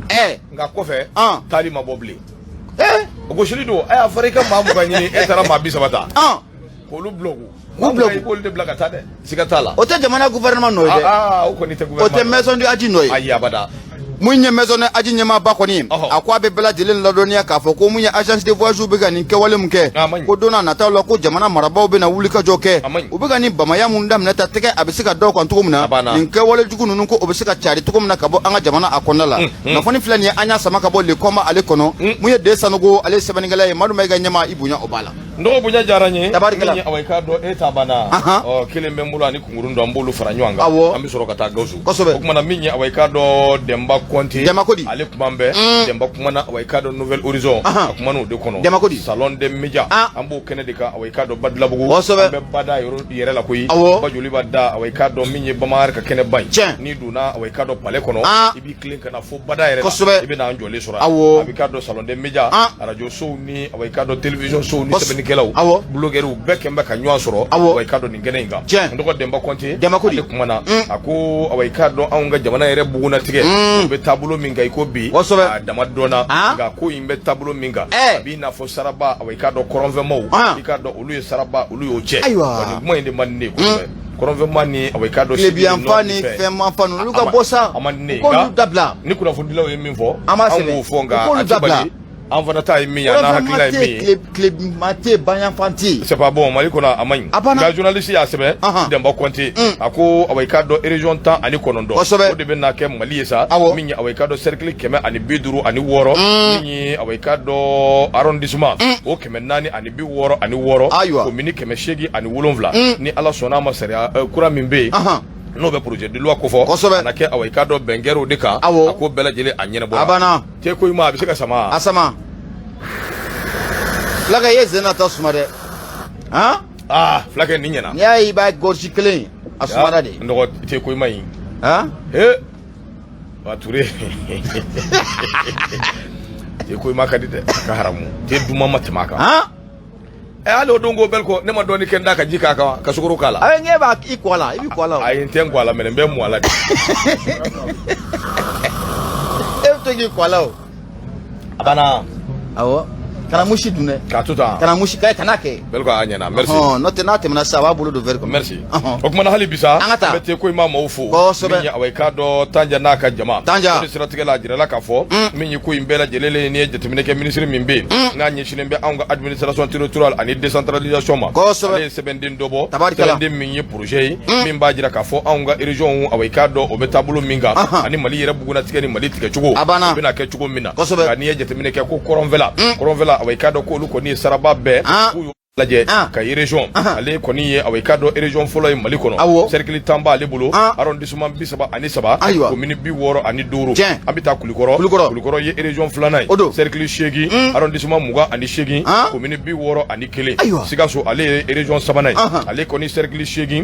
nka kɔfɛ taali ma bɔ bilen. O gosili don. A y'a fɔra i ka maa 20 ɲini, e taara maa 30 ta k'olu bila o kun. K'u bila o Maa 20, i b'olu de bila ka taa dɛ, siga t'a la. O tɛ jamana gouvernement nɔ ye dɛ. Aa, o kɔni tɛ O tɛ gouvernement. maison du Hadji nɔ ye. Ayi, abada. Mun ye maison du Hadji ɲɛmaaba kɔni ye, a ko a bɛ bɛɛ lajɛlen ladɔnniya k'a fɔ ko mun ye agence de voyage bɛ ka nin kɛwale mun kɛ, A man ɲi. ko don n'a nataw la, ko jamana marabaaw bɛna wuli ka jɔ kɛ. A man ɲi. U bɛ ka nin bamaya mun daminɛ ta, tɛgɛ a bɛ se ka da o kan cogo min na, A banna. nin kɛwale jugu ninnu, ko o bɛ se ka cari cogo min na ka bɔ an ka jamana a kɔnɔna la. Kunnafoni filɛ nin ye, an y'a sama ka bɔ Le Combat ale kɔnɔ. Mun ye De Sanogo, ale ye sɛbɛnnikɛla ye. Madu Mayiga, ɲɛmaa, i bonya o b'a la. N dɔgɔ, bonya diyara n ye. Tabarikala. Min ye, awa, i k'a dɔn e ta banna. Ɔ, kelen bɛ n bolo ani kunkurun dɔ, an b'olu fara ɲɔgɔn kan. An bɛ sɔrɔ ka taa Gawusu. O kumana, min ye, awa, i k'a dɔn Dɛnba Kɔnte. Dɛnba ko di? Ale kuma bɛ Dɛnba kumana, awa, i k'a dɔn Nouvel Horizon, a kumana o de kɔnɔ. Dɛnba ko di? Salon des médias, an b'o kɛnɛ de kan, awa, i k'a dɔn Badalabugu. An bɛ bada yɛrɛ la koyi. Bajoliba da, awa, i k'a dɔn min ye Bamar ka kɛnɛba ye. N'i donna, awa, i k'a dɔn palais kɔnɔ, i b'i tilen ka na fo bada yɛrɛ la. I bɛ n'an jɔlen sɔrɔ. A b'i k'a dɔn salon des médias, radio sow ni, awa, i k'a dɔn télévision sow ni sɛbɛnnikɛlaw, blogueurs bɛɛ kɛn bɛ ka ɲɔgɔn sɔrɔ, awa, i k'a dɔn nin kɛnɛ in kan. N dɔgɔ Dɛnba Kɔnte. Dɛnba ko di? Ale kumana, a ko, awa, i k'a dɔn anw ka jamana yɛrɛ bugunnatigɛ, o bɛ taabolo min kan i ko bi, a dama dɔnna, nka ko in bɛ taabolo min kan, a b'i n'a fɔ saraba, awa, i k'a dɔn kɔrɔnfɛmaw, i k'a dɔn olu ye saraba, olu y'o cɛ. Ayiwa. Nin kuma in de man di ne ye kosɛbɛ. Kɔrɔnfɛma ni, awa, i k'a dɔn tilebiyanfan ni fɛnmanfan ninnu, olu ka bɔ sa. A man di ne ye. U k'olu dabila. Ni kunnafonidilaw ye min fɔ, An b'a an sɛbɛn. b'o fɔ, nka U k'olu a tɛ dabila. bali. An fana ta ye min ye, an n'a hakilina ye min ye. Tilema tɛ, bayanfan tɛ yen. C'est pas bon Mali kɔnɔ, a man ɲi. A banna. Nka journaliste y'a sɛbɛn. Denba Kɔnte a ko awa, i k'a dɔn, région 19, o de bɛ na kɛ Mali ye sa. Min ye awa, i k'a dɔn, cercle 156, min ye awa, i k'a dɔn, arrondissement o 466, commune 807. Ni Ala sɔnna a ma, sariya kura min bɛ yen, n'o bɛ projet de loi kofɔ, a na kɛ awa, i k'a dɔn, bɛn kɛra o de kan. A ko bɛɛ lajɛlen a ɲɛnabɔra. A banna. Te ko i ma, a bɛ se ka sama. A sama, fulakɛ ye sen ta suma dɛ, han. Aa fulakɛ, nin ɲɛna. N'i y'a ye i b'a gorgée kelen, a sumara de. N dɔgɔ, te ko i ma ɲi. Han. He wa Ture, te ko i ma ka di dɛ, a ka haramu te duman ma tɛmɛ a kan. Han. Ɛ, hali o don ko bɛɛ ko ne ma dɔɔni kɛ n da ka ji k'a kan ka sukaro k'a la. A bɛ ɲɛ b'a i kɔ la, i b'i kɔ la o. Ayi, n tɛ n kɔ a la mɛ, n bɛ mun a la de. E bɛ to k'i kɔ a la o. A banna. Awɔ, kana mousse dun dɛ. K'a to tan. Kana mousse kɛ, kana kɛ. Bɛɛ ko a ɲɛna, merci. N'o tɛ, n'a tɛmɛna sisan, a b'a bolo don verre kɔnɔ. Merci. O kumana, hali bisa An ka taa. an bɛ te ko i ma maaw fo. Min ye awa, i k'a dɔn, Tanja n'a ka jama. Tanja. O de siratigɛ la, a jirala k'a fɔ min ye ko in bɛɛ lajɛlen ye, n'i ye jateminɛ kɛ, minisiri min bɛ yen n'a ɲɛsinnen bɛ anw ka administration territoriale ani décentralisation ma, ale ye sɛbɛnden dɔ bɔ. Tabarikala. Sɛbɛnden min ye projet ye, min b'a jira k'a fɔ anw ka région, awa, i k'a dɔn, o bɛ taabolo min kan ani Mali yɛrɛ bugunnatigɛ ni Mali tigɛcogo, A banna. o bɛna kɛ cogo min na. Kosɛbɛ. Nka n'i ye jateminɛ kɛ ko kɔrɔnfɛla, kɔrɔnfɛla, awa, i k'a dɔn k'olu kɔni ye saraba bɛɛ k'u y'o lajɛ Kayi région, ale kɔni ye awa, i k'a dɔn, région fɔlɔ ye Mali kɔnɔ. Cercle 10 b'ale bolo, arrondissement 33, commune 65. An bɛ taa Kulikɔrɔ. Kulikɔrɔ. Kulikɔrɔ ye région filanan ye. O don. Cercle 8, arrondissement 28, commune 61. Sikaso, ale ye région sabanan ye. Ale kɔni cercle 8,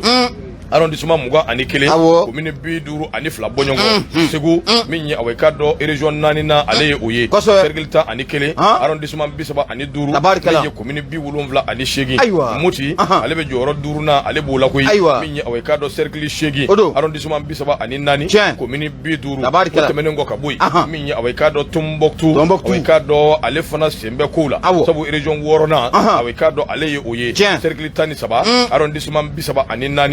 arrondissement 21, commune 52 bɔɲɔgɔn. Segu, min ye awa, i k'a dɔn, région naaninan, ale ye o ye. Cercle 11, arrondissement 35, Tabarikala. min ye commune 78. Moti, ale bɛ jɔyɔrɔ duurunan, ale b'o la koyi. Min ye awa, i k'a dɔn, cercle 8, O don. arrondissement 34, commune 50. O tɛmɛnen kɔ ka bɔ yen, min ye awa, i k'a dɔn, Tombouctou, Tombouctou. awa, i k'a dɔn, ale fana sen bɛ kow la. Sabu région wɔɔrɔnan, awa, i k'a dɔn, ale ye o ye. Cercle 13, arrondissement 34,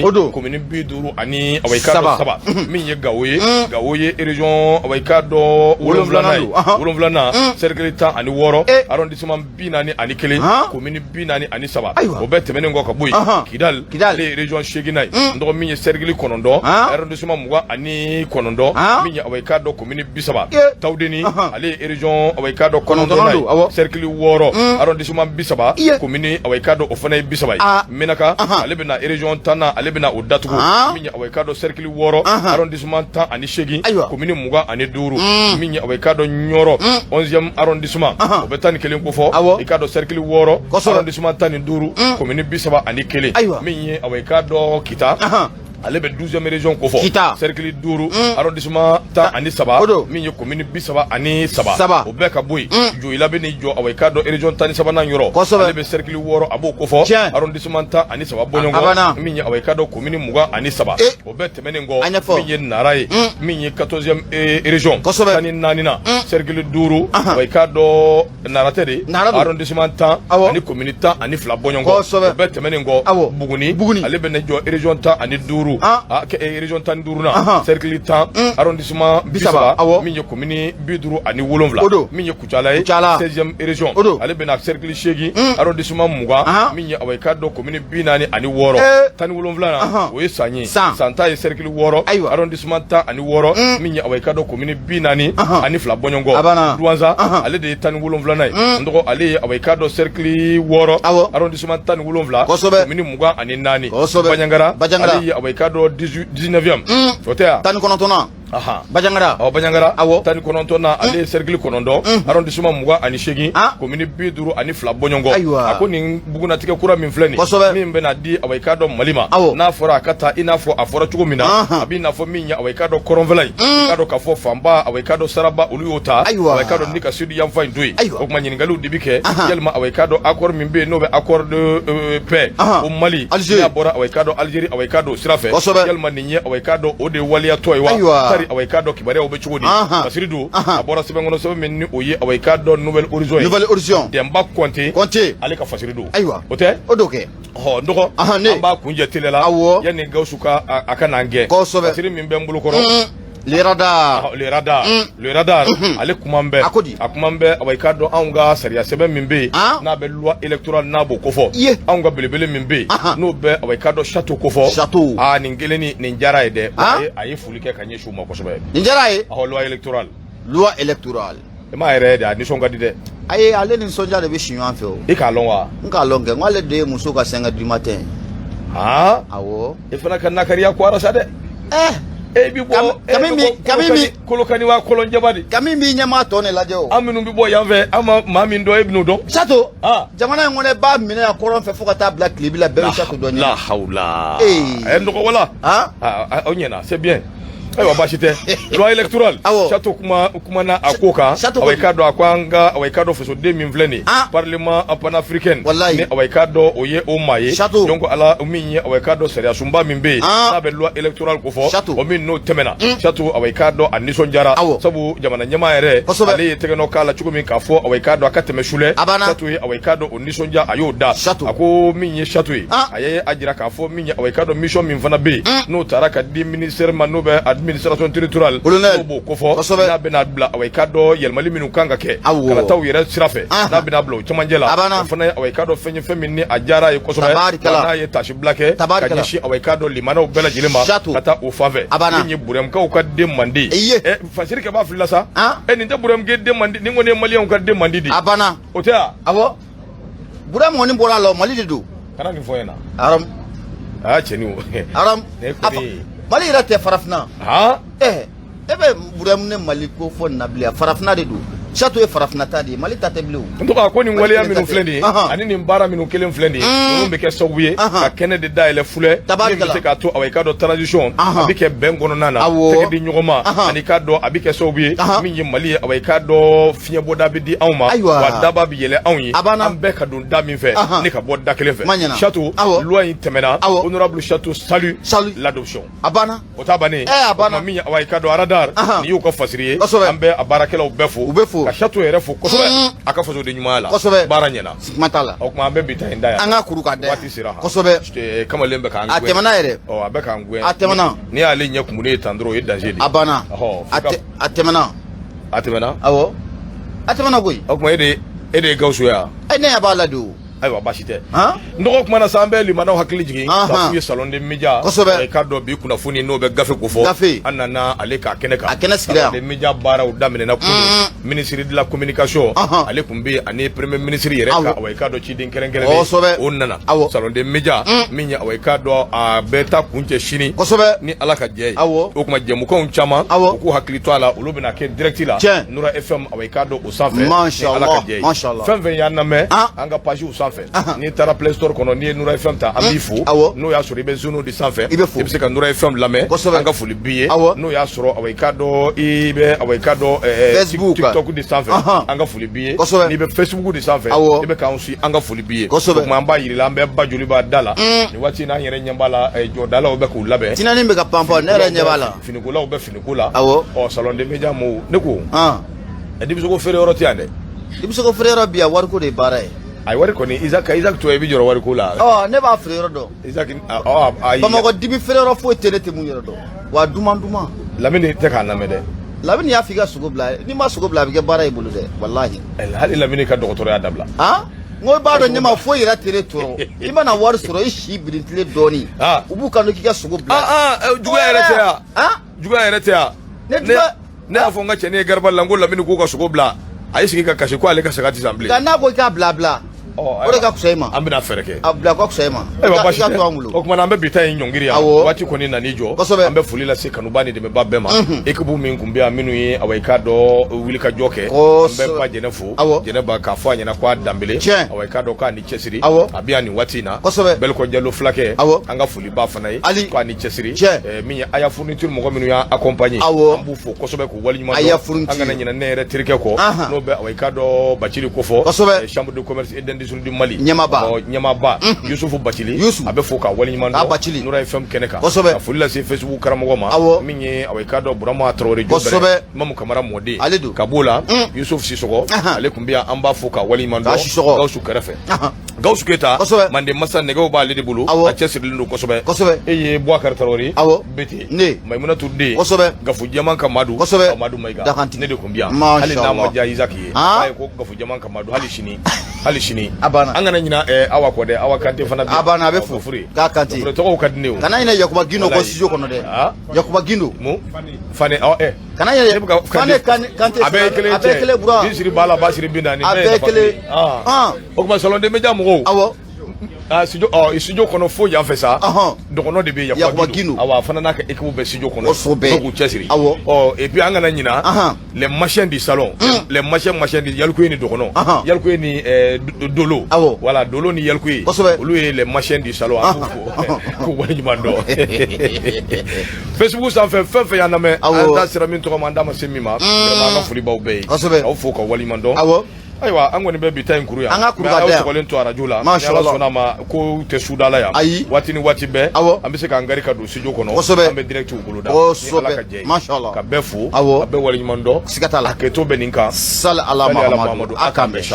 O don. commune 50 ani awa, i k'a dɔn, Saba. saba. Min ye Gawo ye, Gawo ye région, awa, i k'a dɔn, wolonwulanan ye. Wolonwulanan don. Wolonwulanan, cercle 16, arrondissement 41, commune 43. O bɛɛ tɛmɛnen kɔ ka bɔ yen, Kidal, Kidal. ale ye région seeginnan ye, n dɔgɔ, min ye cercle 9, arrondissement 29, min ye awa, i k'a dɔn, commune 30. Tawudeni, ale ye région, awa, i k'a dɔn, kɔnɔntɔnnan kɔnɔntɔnnan don, ye. Cercle 6, arrondissement 30, commune, awa, i k'a dɔn, o fana ye 30 ye. Menaka, ale bɛna région 10nan, ale bɛna o datugu. Min ye awa, i k'a dɔn, cercle 6, arrondissement 18, commune 25. Min ye awa, i k'a dɔn, Ɲɔrɔ, 11e arrondissement, o bɛ 11 kofɔ. I k'a dɔn, cercle 6, arrondissement 15, commune 31. Min ye awa, i k'a dɔn, Kita, ale bɛ 12e région kofɔ. Kita. Cercle 5, arrondissement 13, O don. min ye commune 33. Saba. O bɛɛ ka bɔ yen, Joyila bɛ n'i jɔ, awa, i k'a dɔn, région 13nan yɔrɔ. Ale bɛ cercle 6, a b'o kofɔ, arrondissement 13 A banna. bɔɲɔgɔn, min ye awa, i k'a dɔn, commune 23. O bɛɛ tɛmɛnen kɔ, A ɲɛfɔ. min ye Nara ye, min ye 14e région 14nan, cercle 5, awa, i k'a dɔn, Nara tɛ de, Nara don. arrondissement 10 ani commune 12 bɔɲɔgɔn. O bɛɛ tɛmɛnen kɔ, Buguni, Buguni. ale bɛ na jɔ région 15, région 15nan, cercle 10, arrondissement 30, 30, min ye commune 57. O don. Min ye Kucala ye, Kucala. 16e région, O don. ale bɛna cercle 8, arrondissement 20, min ye awa, i k'a dɔn, commune 46. 17nan, o ye San ye. San. San ta ye cercle 6, arrondissement 16, min ye awa, i k'a dɔn, commune 42 bɔɲɔgɔn. A banna. Duwanza, ale de ye 17nan ye, n dɔgɔ, ale ye awa, i k'a dɔn, cercle 6, arrondissement 17, commune 24. Bandiagara, Bandiagara. ale ye awa, i k'a dɔn, 19e, o tɛ yan? 19nan. Bandiagara. Ɔ, Bandiagara 19nan, ale ye cercle 9, arrondissement 28, commune 52 bɔɲɔgɔn. A ko nin bugunatigɛ kura min filɛ nin, min bɛna di, awa, i k'a dɔn, Mali ma, n'a fɔra a ka taa i n'a fɔ a fɔra cogo min na, a b'i n'a fɔ min ye awa, i k'a dɔn, kɔrɔnfɛla in, i k'a dɔn k'a fɔ fanba, awa, i k'a dɔn, saraba, olu y'o ta, awa, i k'a dɔn, ni ka sud yanfan in to yen. O tuma ɲininkaliw de bi kɛ, yalima, awa, i k'a dɔn, accord min bɛ yen, n'o bɛ accord de paix o Mali, Algérie. n'a bɔra, awa, i k'a dɔn, Algérie, awa, i k'a dɔn, o sira fɛ, yalima nin ye, awa, i k'a dɔn, o de ye waleyatɔ ye wa? Tari, awa, i k'a dɔn, kibaruyaw bɛ cogo di? Basiri don, a bɔra sɛbɛn kɔnɔ, sɛbɛn min ni o ye, awa, i k'a dɔn, Nouvel Horizon ye. Nouvel Horizon. Denba Kɔnte. Kɔnte. Ale ka fasiri don. Ayiwa. O tɛ? O don kɛ. Ɔ, n dɔgɔ, Ne. an b'a kunjɛ teliya la yanni Gawusu ka a ka n'an gɛn. Fasiri min bɛ n bolo kɔrɔ. Le radar. Le radar. Le radar. Ale kuma bɛ. A ko di? A kuma bɛ, awa, i k'a dɔn anw ka sariya sɛbɛn min bɛ yen, n'a bɛ loi électorale, n'a b'o kofɔ. Iye. Anw ka belebele min bɛ yen, n'o bɛ, awa, i k'a dɔn château kofɔ. Château. Aa, nin kelen ni nin diyara ye dɛ. A ye foli kɛ ka ɲɛsin u ma kosɛbɛ. Nin diyara ye. Ɔhɔ, loi électorale. Loi électorale. I m'a yɛrɛ ye de, a nisɔn ka di dɛ. Ayi, ale nisɔndiya de bɛ si ɲɔgɔn fɛ o. I k'a lɔn wa? N k'a lɔn kɛ, n ko ale de ye muso ka 5 heures du matin. Han? Awɔ. E fana ka nakariya ko ara sa dɛ. Ɛɛ. E bi bɔ Kami mi Kolokani wa Kɔlɔnjɛba de. Kami b'i ɲɛmaa tɔ ne lajɛ o. An minnu bɛ bɔ yan fɛ, an ma maa min dɔn, e bɛn'o dɔn. Sato. Jamana in kɔnɔ, i b'a minɛ yan kɔrɔn fɛ fo ka taa bila tilebi la, bɛɛ bɛ Sato dɔn. La hawla. Ee. Ɛ, nɔgɔ wala. Han. Aw ɲɛna, c'est bien. Ayiwa, baasi tɛ. Loi électorale. Awɔ. Sato kuma kumana a ko kan. Sato. Awa, i k'a dɔn a ko an ka, awa, i k'a dɔn fasoden min filɛ nin ye. Parlement panafricain. Walayi. Ni, awa, i k'a dɔn o ye o maa ye. Sato. Donc ala min ye, awa, i k'a dɔn sariya sunba min bɛ yen, n'a bɛ loi électorale ko fɔ. Sato. O min n'o tɛmɛna. Sato, awa, i k'a dɔn a nisɔndiyara. Awɔ. Sabu jamana ɲɛmaa yɛrɛ. Kosɛbɛ. Ale ye tɛgɛnɔ k'a la cogo min k'a fɔ, awa, i k'a dɔn a ka tɛmɛ sulɛ. A banna. Sato ye, awa, i k'a dɔn o nisɔndiya, a y'o da. Sato. A ko min ye Sato ye. Ah. A ye a jira k'a fɔ min ye, awa, i k'a dɔn mission min fana bɛ yen, n'o taara ka di ministère ma, n'o bɛ administration territoriale. Colonel. N'o b'o kofɔ. Kosɛbɛ. N'a bɛna bila, awa, i k'a dɔn yɛlɛmali minnu kan ka kɛ. Awɔ. Kalataw yɛrɛ sira fɛ. Ahan. N'a bɛna bila o cɛmancɛ la. A banna. O fana ye, awa, i k'a dɔn fɛn ye, fɛn min ni a diyara a ye kosɛbɛ. Tabarikala. Wa n'a ye tasibila kɛ. Ka Tabarikala. ɲɛsin, awa, i k'a dɔn limanaw bɛɛ lajɛlen ma. Sato. Ka taa o fan fɛ. A banna. Min ye Burɛmukaw ka den mandi. Iye. Ɛ, Fasirikɛ b'a fili la sa. Han? Ɛ, nin tɛ Burɛmukɛ den mandi, nin kɔni ye maliyɛnw ka den mandi de. A banna. O tɛ wa? Awɔ. Burama kɔni bɔra a la o, Mali de don. Kana nin fɔ n ɲɛna. Aram. Aa, cɛni o. Aram. Ne kɔni. Mali yɛrɛ tɛ farafinna. Han? Ɛɛ, e bɛ Burama ni Mali ko fɔ nin na bilen, farafinna de don. Sato ye farafinna ta de ye, Mali ta tɛ bilen o. En tout cas, ko nin Mali waleya kelen minnu ta tɛ. filɛ nin ye, ani nin baara minnu kelen filɛ nin ye, ninnu bɛ kɛ sababu ye ka kɛnɛ de dayɛlɛ fulɛ min Tabarikala. bɛ se k'a to, awa, i k'a dɔn transition a bɛ kɛ bɛn kɔnɔna na, tɛgɛ di ɲɔgɔn ma, ani k'a dɔn a bɛ kɛ sababu ye min ye Mali ye, awa, i k'a dɔn fiɲɛbɔda bɛ di anw ma, Ayiwa. wa daba bɛ yɛlɛ anw ye, A banna. an bɛɛ ka don da min fɛ, ne ka bɔ da kelen fɛ. Ma ɲɛna. Chateau, loi in tɛmɛna. Awɔ. Honorable Chateau salue Salue. l'adoption. A banna. O t'a bannen. Ɛ, a banna. O tuma min ye, awa, i k'a dɔn radar, nin y'u ka fasiri ye. Kosɛbɛ. An bɛ a baarakɛlaw bɛɛ fo. U bɛ fo. Ka Chateau yɛrɛ fo kosɛbɛ a ka fasoden ɲumanya la. Kosɛbɛ. Baara ɲɛna. Kuma t'a la. O tuma an bɛ bi ta in da yan. An ka kuru ka da yan. Waati sera han. Kosɛbɛ. Kamalen bɛ k'an A gɛn. tɛmɛna yɛrɛ. Ɔ, a bɛ k'an gɛn. A tɛmɛna. N'i y'ale ɲɛ kumunen ye tan dɔrɔn, o ye danger de ye. A banna. Ɔhɔ. A tɛmɛna. A tɛmɛna. Awɔ. A tɛmɛna koyi. O tuma e de ye Gawusu ye wa? Ɛ, ne ɲɛ b'a la de o. Ayiwa, baasi tɛ. Han? N dɔgɔ kuma na sa, an bɛ limanaw hakili jigin k'a f'u ye salon de média. Kosɛbɛ. I k'a dɔn bi kunnafoni n'o bɛ gafe ko fɔ. Gafe. An nana ale k'a kɛnɛ kan. A kɛnɛ sigira yan. Salon de média baaraw daminɛna kunun. Ministre de la communication. Ale tun bɛ yen ani premier ministre yɛrɛ ka, awa, i k'a dɔn ciden kɛrɛnkɛrɛnnen. Kosɛbɛ. O nana. Awɔ. Salon de média min ye, awa, i k'a dɔn a bɛɛ ta kuncɛ sini. Kosɛbɛ. Ni Ala ka jɛ ye. Awɔ. O tuma jɛmukanw caman. Awɔ. U k'u hakili to a la, olu bɛna kɛ direct la. Tiɲɛ. Nura FM, awa, i k'a dɔn o sanfɛ. Masha Ni Ala ka Allah, jɛ ye. Masha Allah. Fɛn fɛn y'an lamɛn. An ka page sanfɛ. N'i taara Play Store kɔnɔ, n'i ye Nura FM ta, an b'i fo. Awɔ. N'o y'a sɔrɔ i bɛ Zeno de sanfɛ. I bɛ fo. I bɛ se ka Nura FM lamɛn. Kosɛbɛ. An ka foli b'i ye. Awɔ. N'o y'a sɔrɔ, awa, i k'a dɔn i bɛ, awa, i k'a dɔn Facebook. TikTok de sanfɛ. Ahan. An ka foli b'i ye. Kosɛbɛ. N'i bɛ Facebook de sanfɛ. Awɔ. I bɛ k'an suit, an ka foli b'i ye. Kosɛbɛ. O tuma an b'a yir'i la, an bɛ ba joli b'a da la. Nin waati in na, an yɛrɛ ɲɛ b'a la, jɔdalaw bɛ k'u labɛn. Tinani bɛ ka panpan, ne yɛrɛ ɲɛ b'a la. Finikolaw bɛ finiko la. Awɔ. Ɔ, salon de média mɔgɔw, ne ko. Han. Denmisɛnko feere yɔrɔ tɛ yan dɛ. I bɛ se ko feere yɔrɔ bi yan, wariko de ye baara ye. A ye wari kɔni, Isaac, Isaac to i bɛ jɔrɔ wariko la. Ɔ, ne b'a feere yɔrɔ dɔn. Isaac, ɔ, ayi. Bamakɔ dibi feere yɔrɔ foyi tɛ ne tɛ mun yɔrɔ dɔn. Wa duman duman. Lamini tɛ k'a lamɛn dɛ. Lamini y'a fɔ i ka sogo bila, n'i ma sogo bila a bɛ kɛ baara y'i bolo dɛ, walahi. Hali Lamini ka dɔgɔtɔrɔya dabila. Han? N ko i b'a dɔn ne ma foyi yɛrɛ tɛ ne tɔɔrɔ. I mana wari sɔrɔ i si birintile dɔɔni. Ah. U b'u kanto k'i ka sogo bila. Ah ah, juguya yɛrɛ tɛ yan. Han? Juguya yɛrɛ tɛ yan. Ne juguya- Ne y'a fɔ n ka cɛnin ye garabali la, n ko Lamini k'u ka sogo bila. A y'i sigi ka kasi ko ale ka saga tɛ san bilen. Nka n'a ko i k'a bila a bila. Ɔ, O de ka fisa i ma. An bɛna fɛɛrɛ kɛ. A bila ka fisa i ma. Ayiwa, I baasi ka tɛ. to an bolo. O tuma na an bɛ bi ta in ɲɔngiri yan. Awɔ. Waati kɔni nan'i jɔ. Kosɛbɛ. An bɛ foli lase kanuba ni dɛmɛba bɛɛ ma. Équipe min tun bɛ yan, minnu ye, awa, i k'a dɔn wulikajɔ kɛ. Kosɛbɛ. An bɛ ba Jɛnɛ fo. Awɔ. Jɛnɛba, k'a fɔ a ɲɛna ko a danbele. Tiɲɛ. Awa, i k'a dɔn k'a ni cɛsiri. Awɔ. A bɛ yan nin waati in na. Kosɛbɛ. Bɛlikɔ Jalo fulakɛ. Awɔ. An ka foliba fana ye. Ali. K'a ni cɛsiri. Tiɲɛ. Min ye Aya fourniture mɔgɔ minnu y'an accompagner. Awɔ. An b'u fo kosɛbɛ k'u waleɲuman dɔn. Aya fourniture. An kana ɲinɛ ne yɛrɛ terikɛ kɔ. Ahan. N'o bɛ, awa, i k'a dɔn Bacili ko fɔ. Kosɛbɛ. Chambre de commerce et d'industrie du Mali. Ɲɛmaaba. Ɔ, ɲɛmaaba. Yusufu Bacili. Yusu. A bɛ fo k'a waleɲuman dɔn. A Bacili. Nura FM kɛnɛ kan. Kosɛbɛ. Ka foli lase Facebook karamɔgɔ ma. Awɔ. Min ye, awa, i k'a dɔn Burama Traoré Jobɛrɛ. Kosɛbɛ. Mamu Kamara mɔden. Ale don. Ka b'o la. Yusuf Sisɔgɔ. Ahan. Ale tun bɛ yan, an b'a fo k'a waleɲuman dɔn. K'a Sisɔgɔ. Gawusu kɛrɛfɛ. Ahan. Gawusu Keyita. Kosɛbɛ. Manden masa, nɛgɛw b'ale de bolo. Awɔ. A cɛsirilen don kosɛbɛ. Kosɛbɛ. E ye Boubacar Tarawele. Awɔ. Bete. Ne. Mayimunatu den. Kosɛbɛ. Gafu jɛman ka Madu. Kosɛbɛ. Madu Mayiga. Dakantigi. Ne de kun bi yan. Masha Hali n'a ma Allah. diya Isaac ye. Han? A ye ko Gafu jɛman ka Madu, hali sini. Hali sini. A banna. An kana ɲina Awa kɔ dɛ, Awa Kante fana bɛ yan. A banna, a bɛ Ɔ, fo. Gafure. K'a Kante. Gafure tɔgɔw ka di ne ye o. Kana ɲinɛ Yakuba Gindo kɔ Walayi. studio kɔnɔ dɛ. Ah? Yakuba Gindo. Mun? Fane, ɔ. Kana Ne ɲinɛ bɛ ka Fane Kante. A bɛɛ ye kelen. A bɛɛ ye kelen, bura. Bin siri ba la, ba siri bin na. Nin A bɛɛ ye bɛɛ nafa kelen. kelen. Ah. Ah. O tuma salon des médias mɔgɔw. Awɔ. Ah, studio, ɔ, studio kɔnɔ fo yan fɛ sa. Ɔhɔn. Dɔgɔnɔ de bɛ yen. Yakuba Gindo. Awa, a fana n'a ka équipe bɛ studio kɔnɔ. Kosɛbɛ. Fo k'u cɛsiri. Awɔ. Ɔ, et puis an kana ɲina. Les machins du salon. Les machins machins du Yalikuye ni dɔgɔnɔ. Yalikuye ni Dolo. Awɔ. Voilà, Dolo ni Yalikuye. Kosɛbɛ. Olu ye les machins du salon. An b'u fo k'u waleɲuman dɔn. Facebook sanfɛ, fɛn fɛn y'an lamɛn. Awɔ. An da sera min tɔgɔ ma, an da ma se min ma. Vraiment, an ka foli b'aw bɛɛ ye. Kosɛbɛ. K'aw fo k'aw waleɲuman dɔn. Awɔ. Ayiwa, an kɔni bɛ bi ta in kuru yan. An ka kuru Mais ka aw da yan. sɔgɔlen to arajo la. Masha Ni Ala Allah. sɔnna a ma, ko tɛ suda la yan. Ayi. Waati ni waati bɛɛ. Awɔ. An bɛ se k'an gari ka don studio kɔnɔ. Kosɛbɛ. An bɛ direct bolo da. Kosɛbɛ. Ni Ala ka jɛ ye. Masha Allah. Ka bɛɛ fo. Awɔ. Ka bɛɛ waleɲuman dɔn. Siga t'a la. A kɛto bɛ nin kan. Sali ala Sali ala Mahamadu. Mahamadu. A k'an bɛn.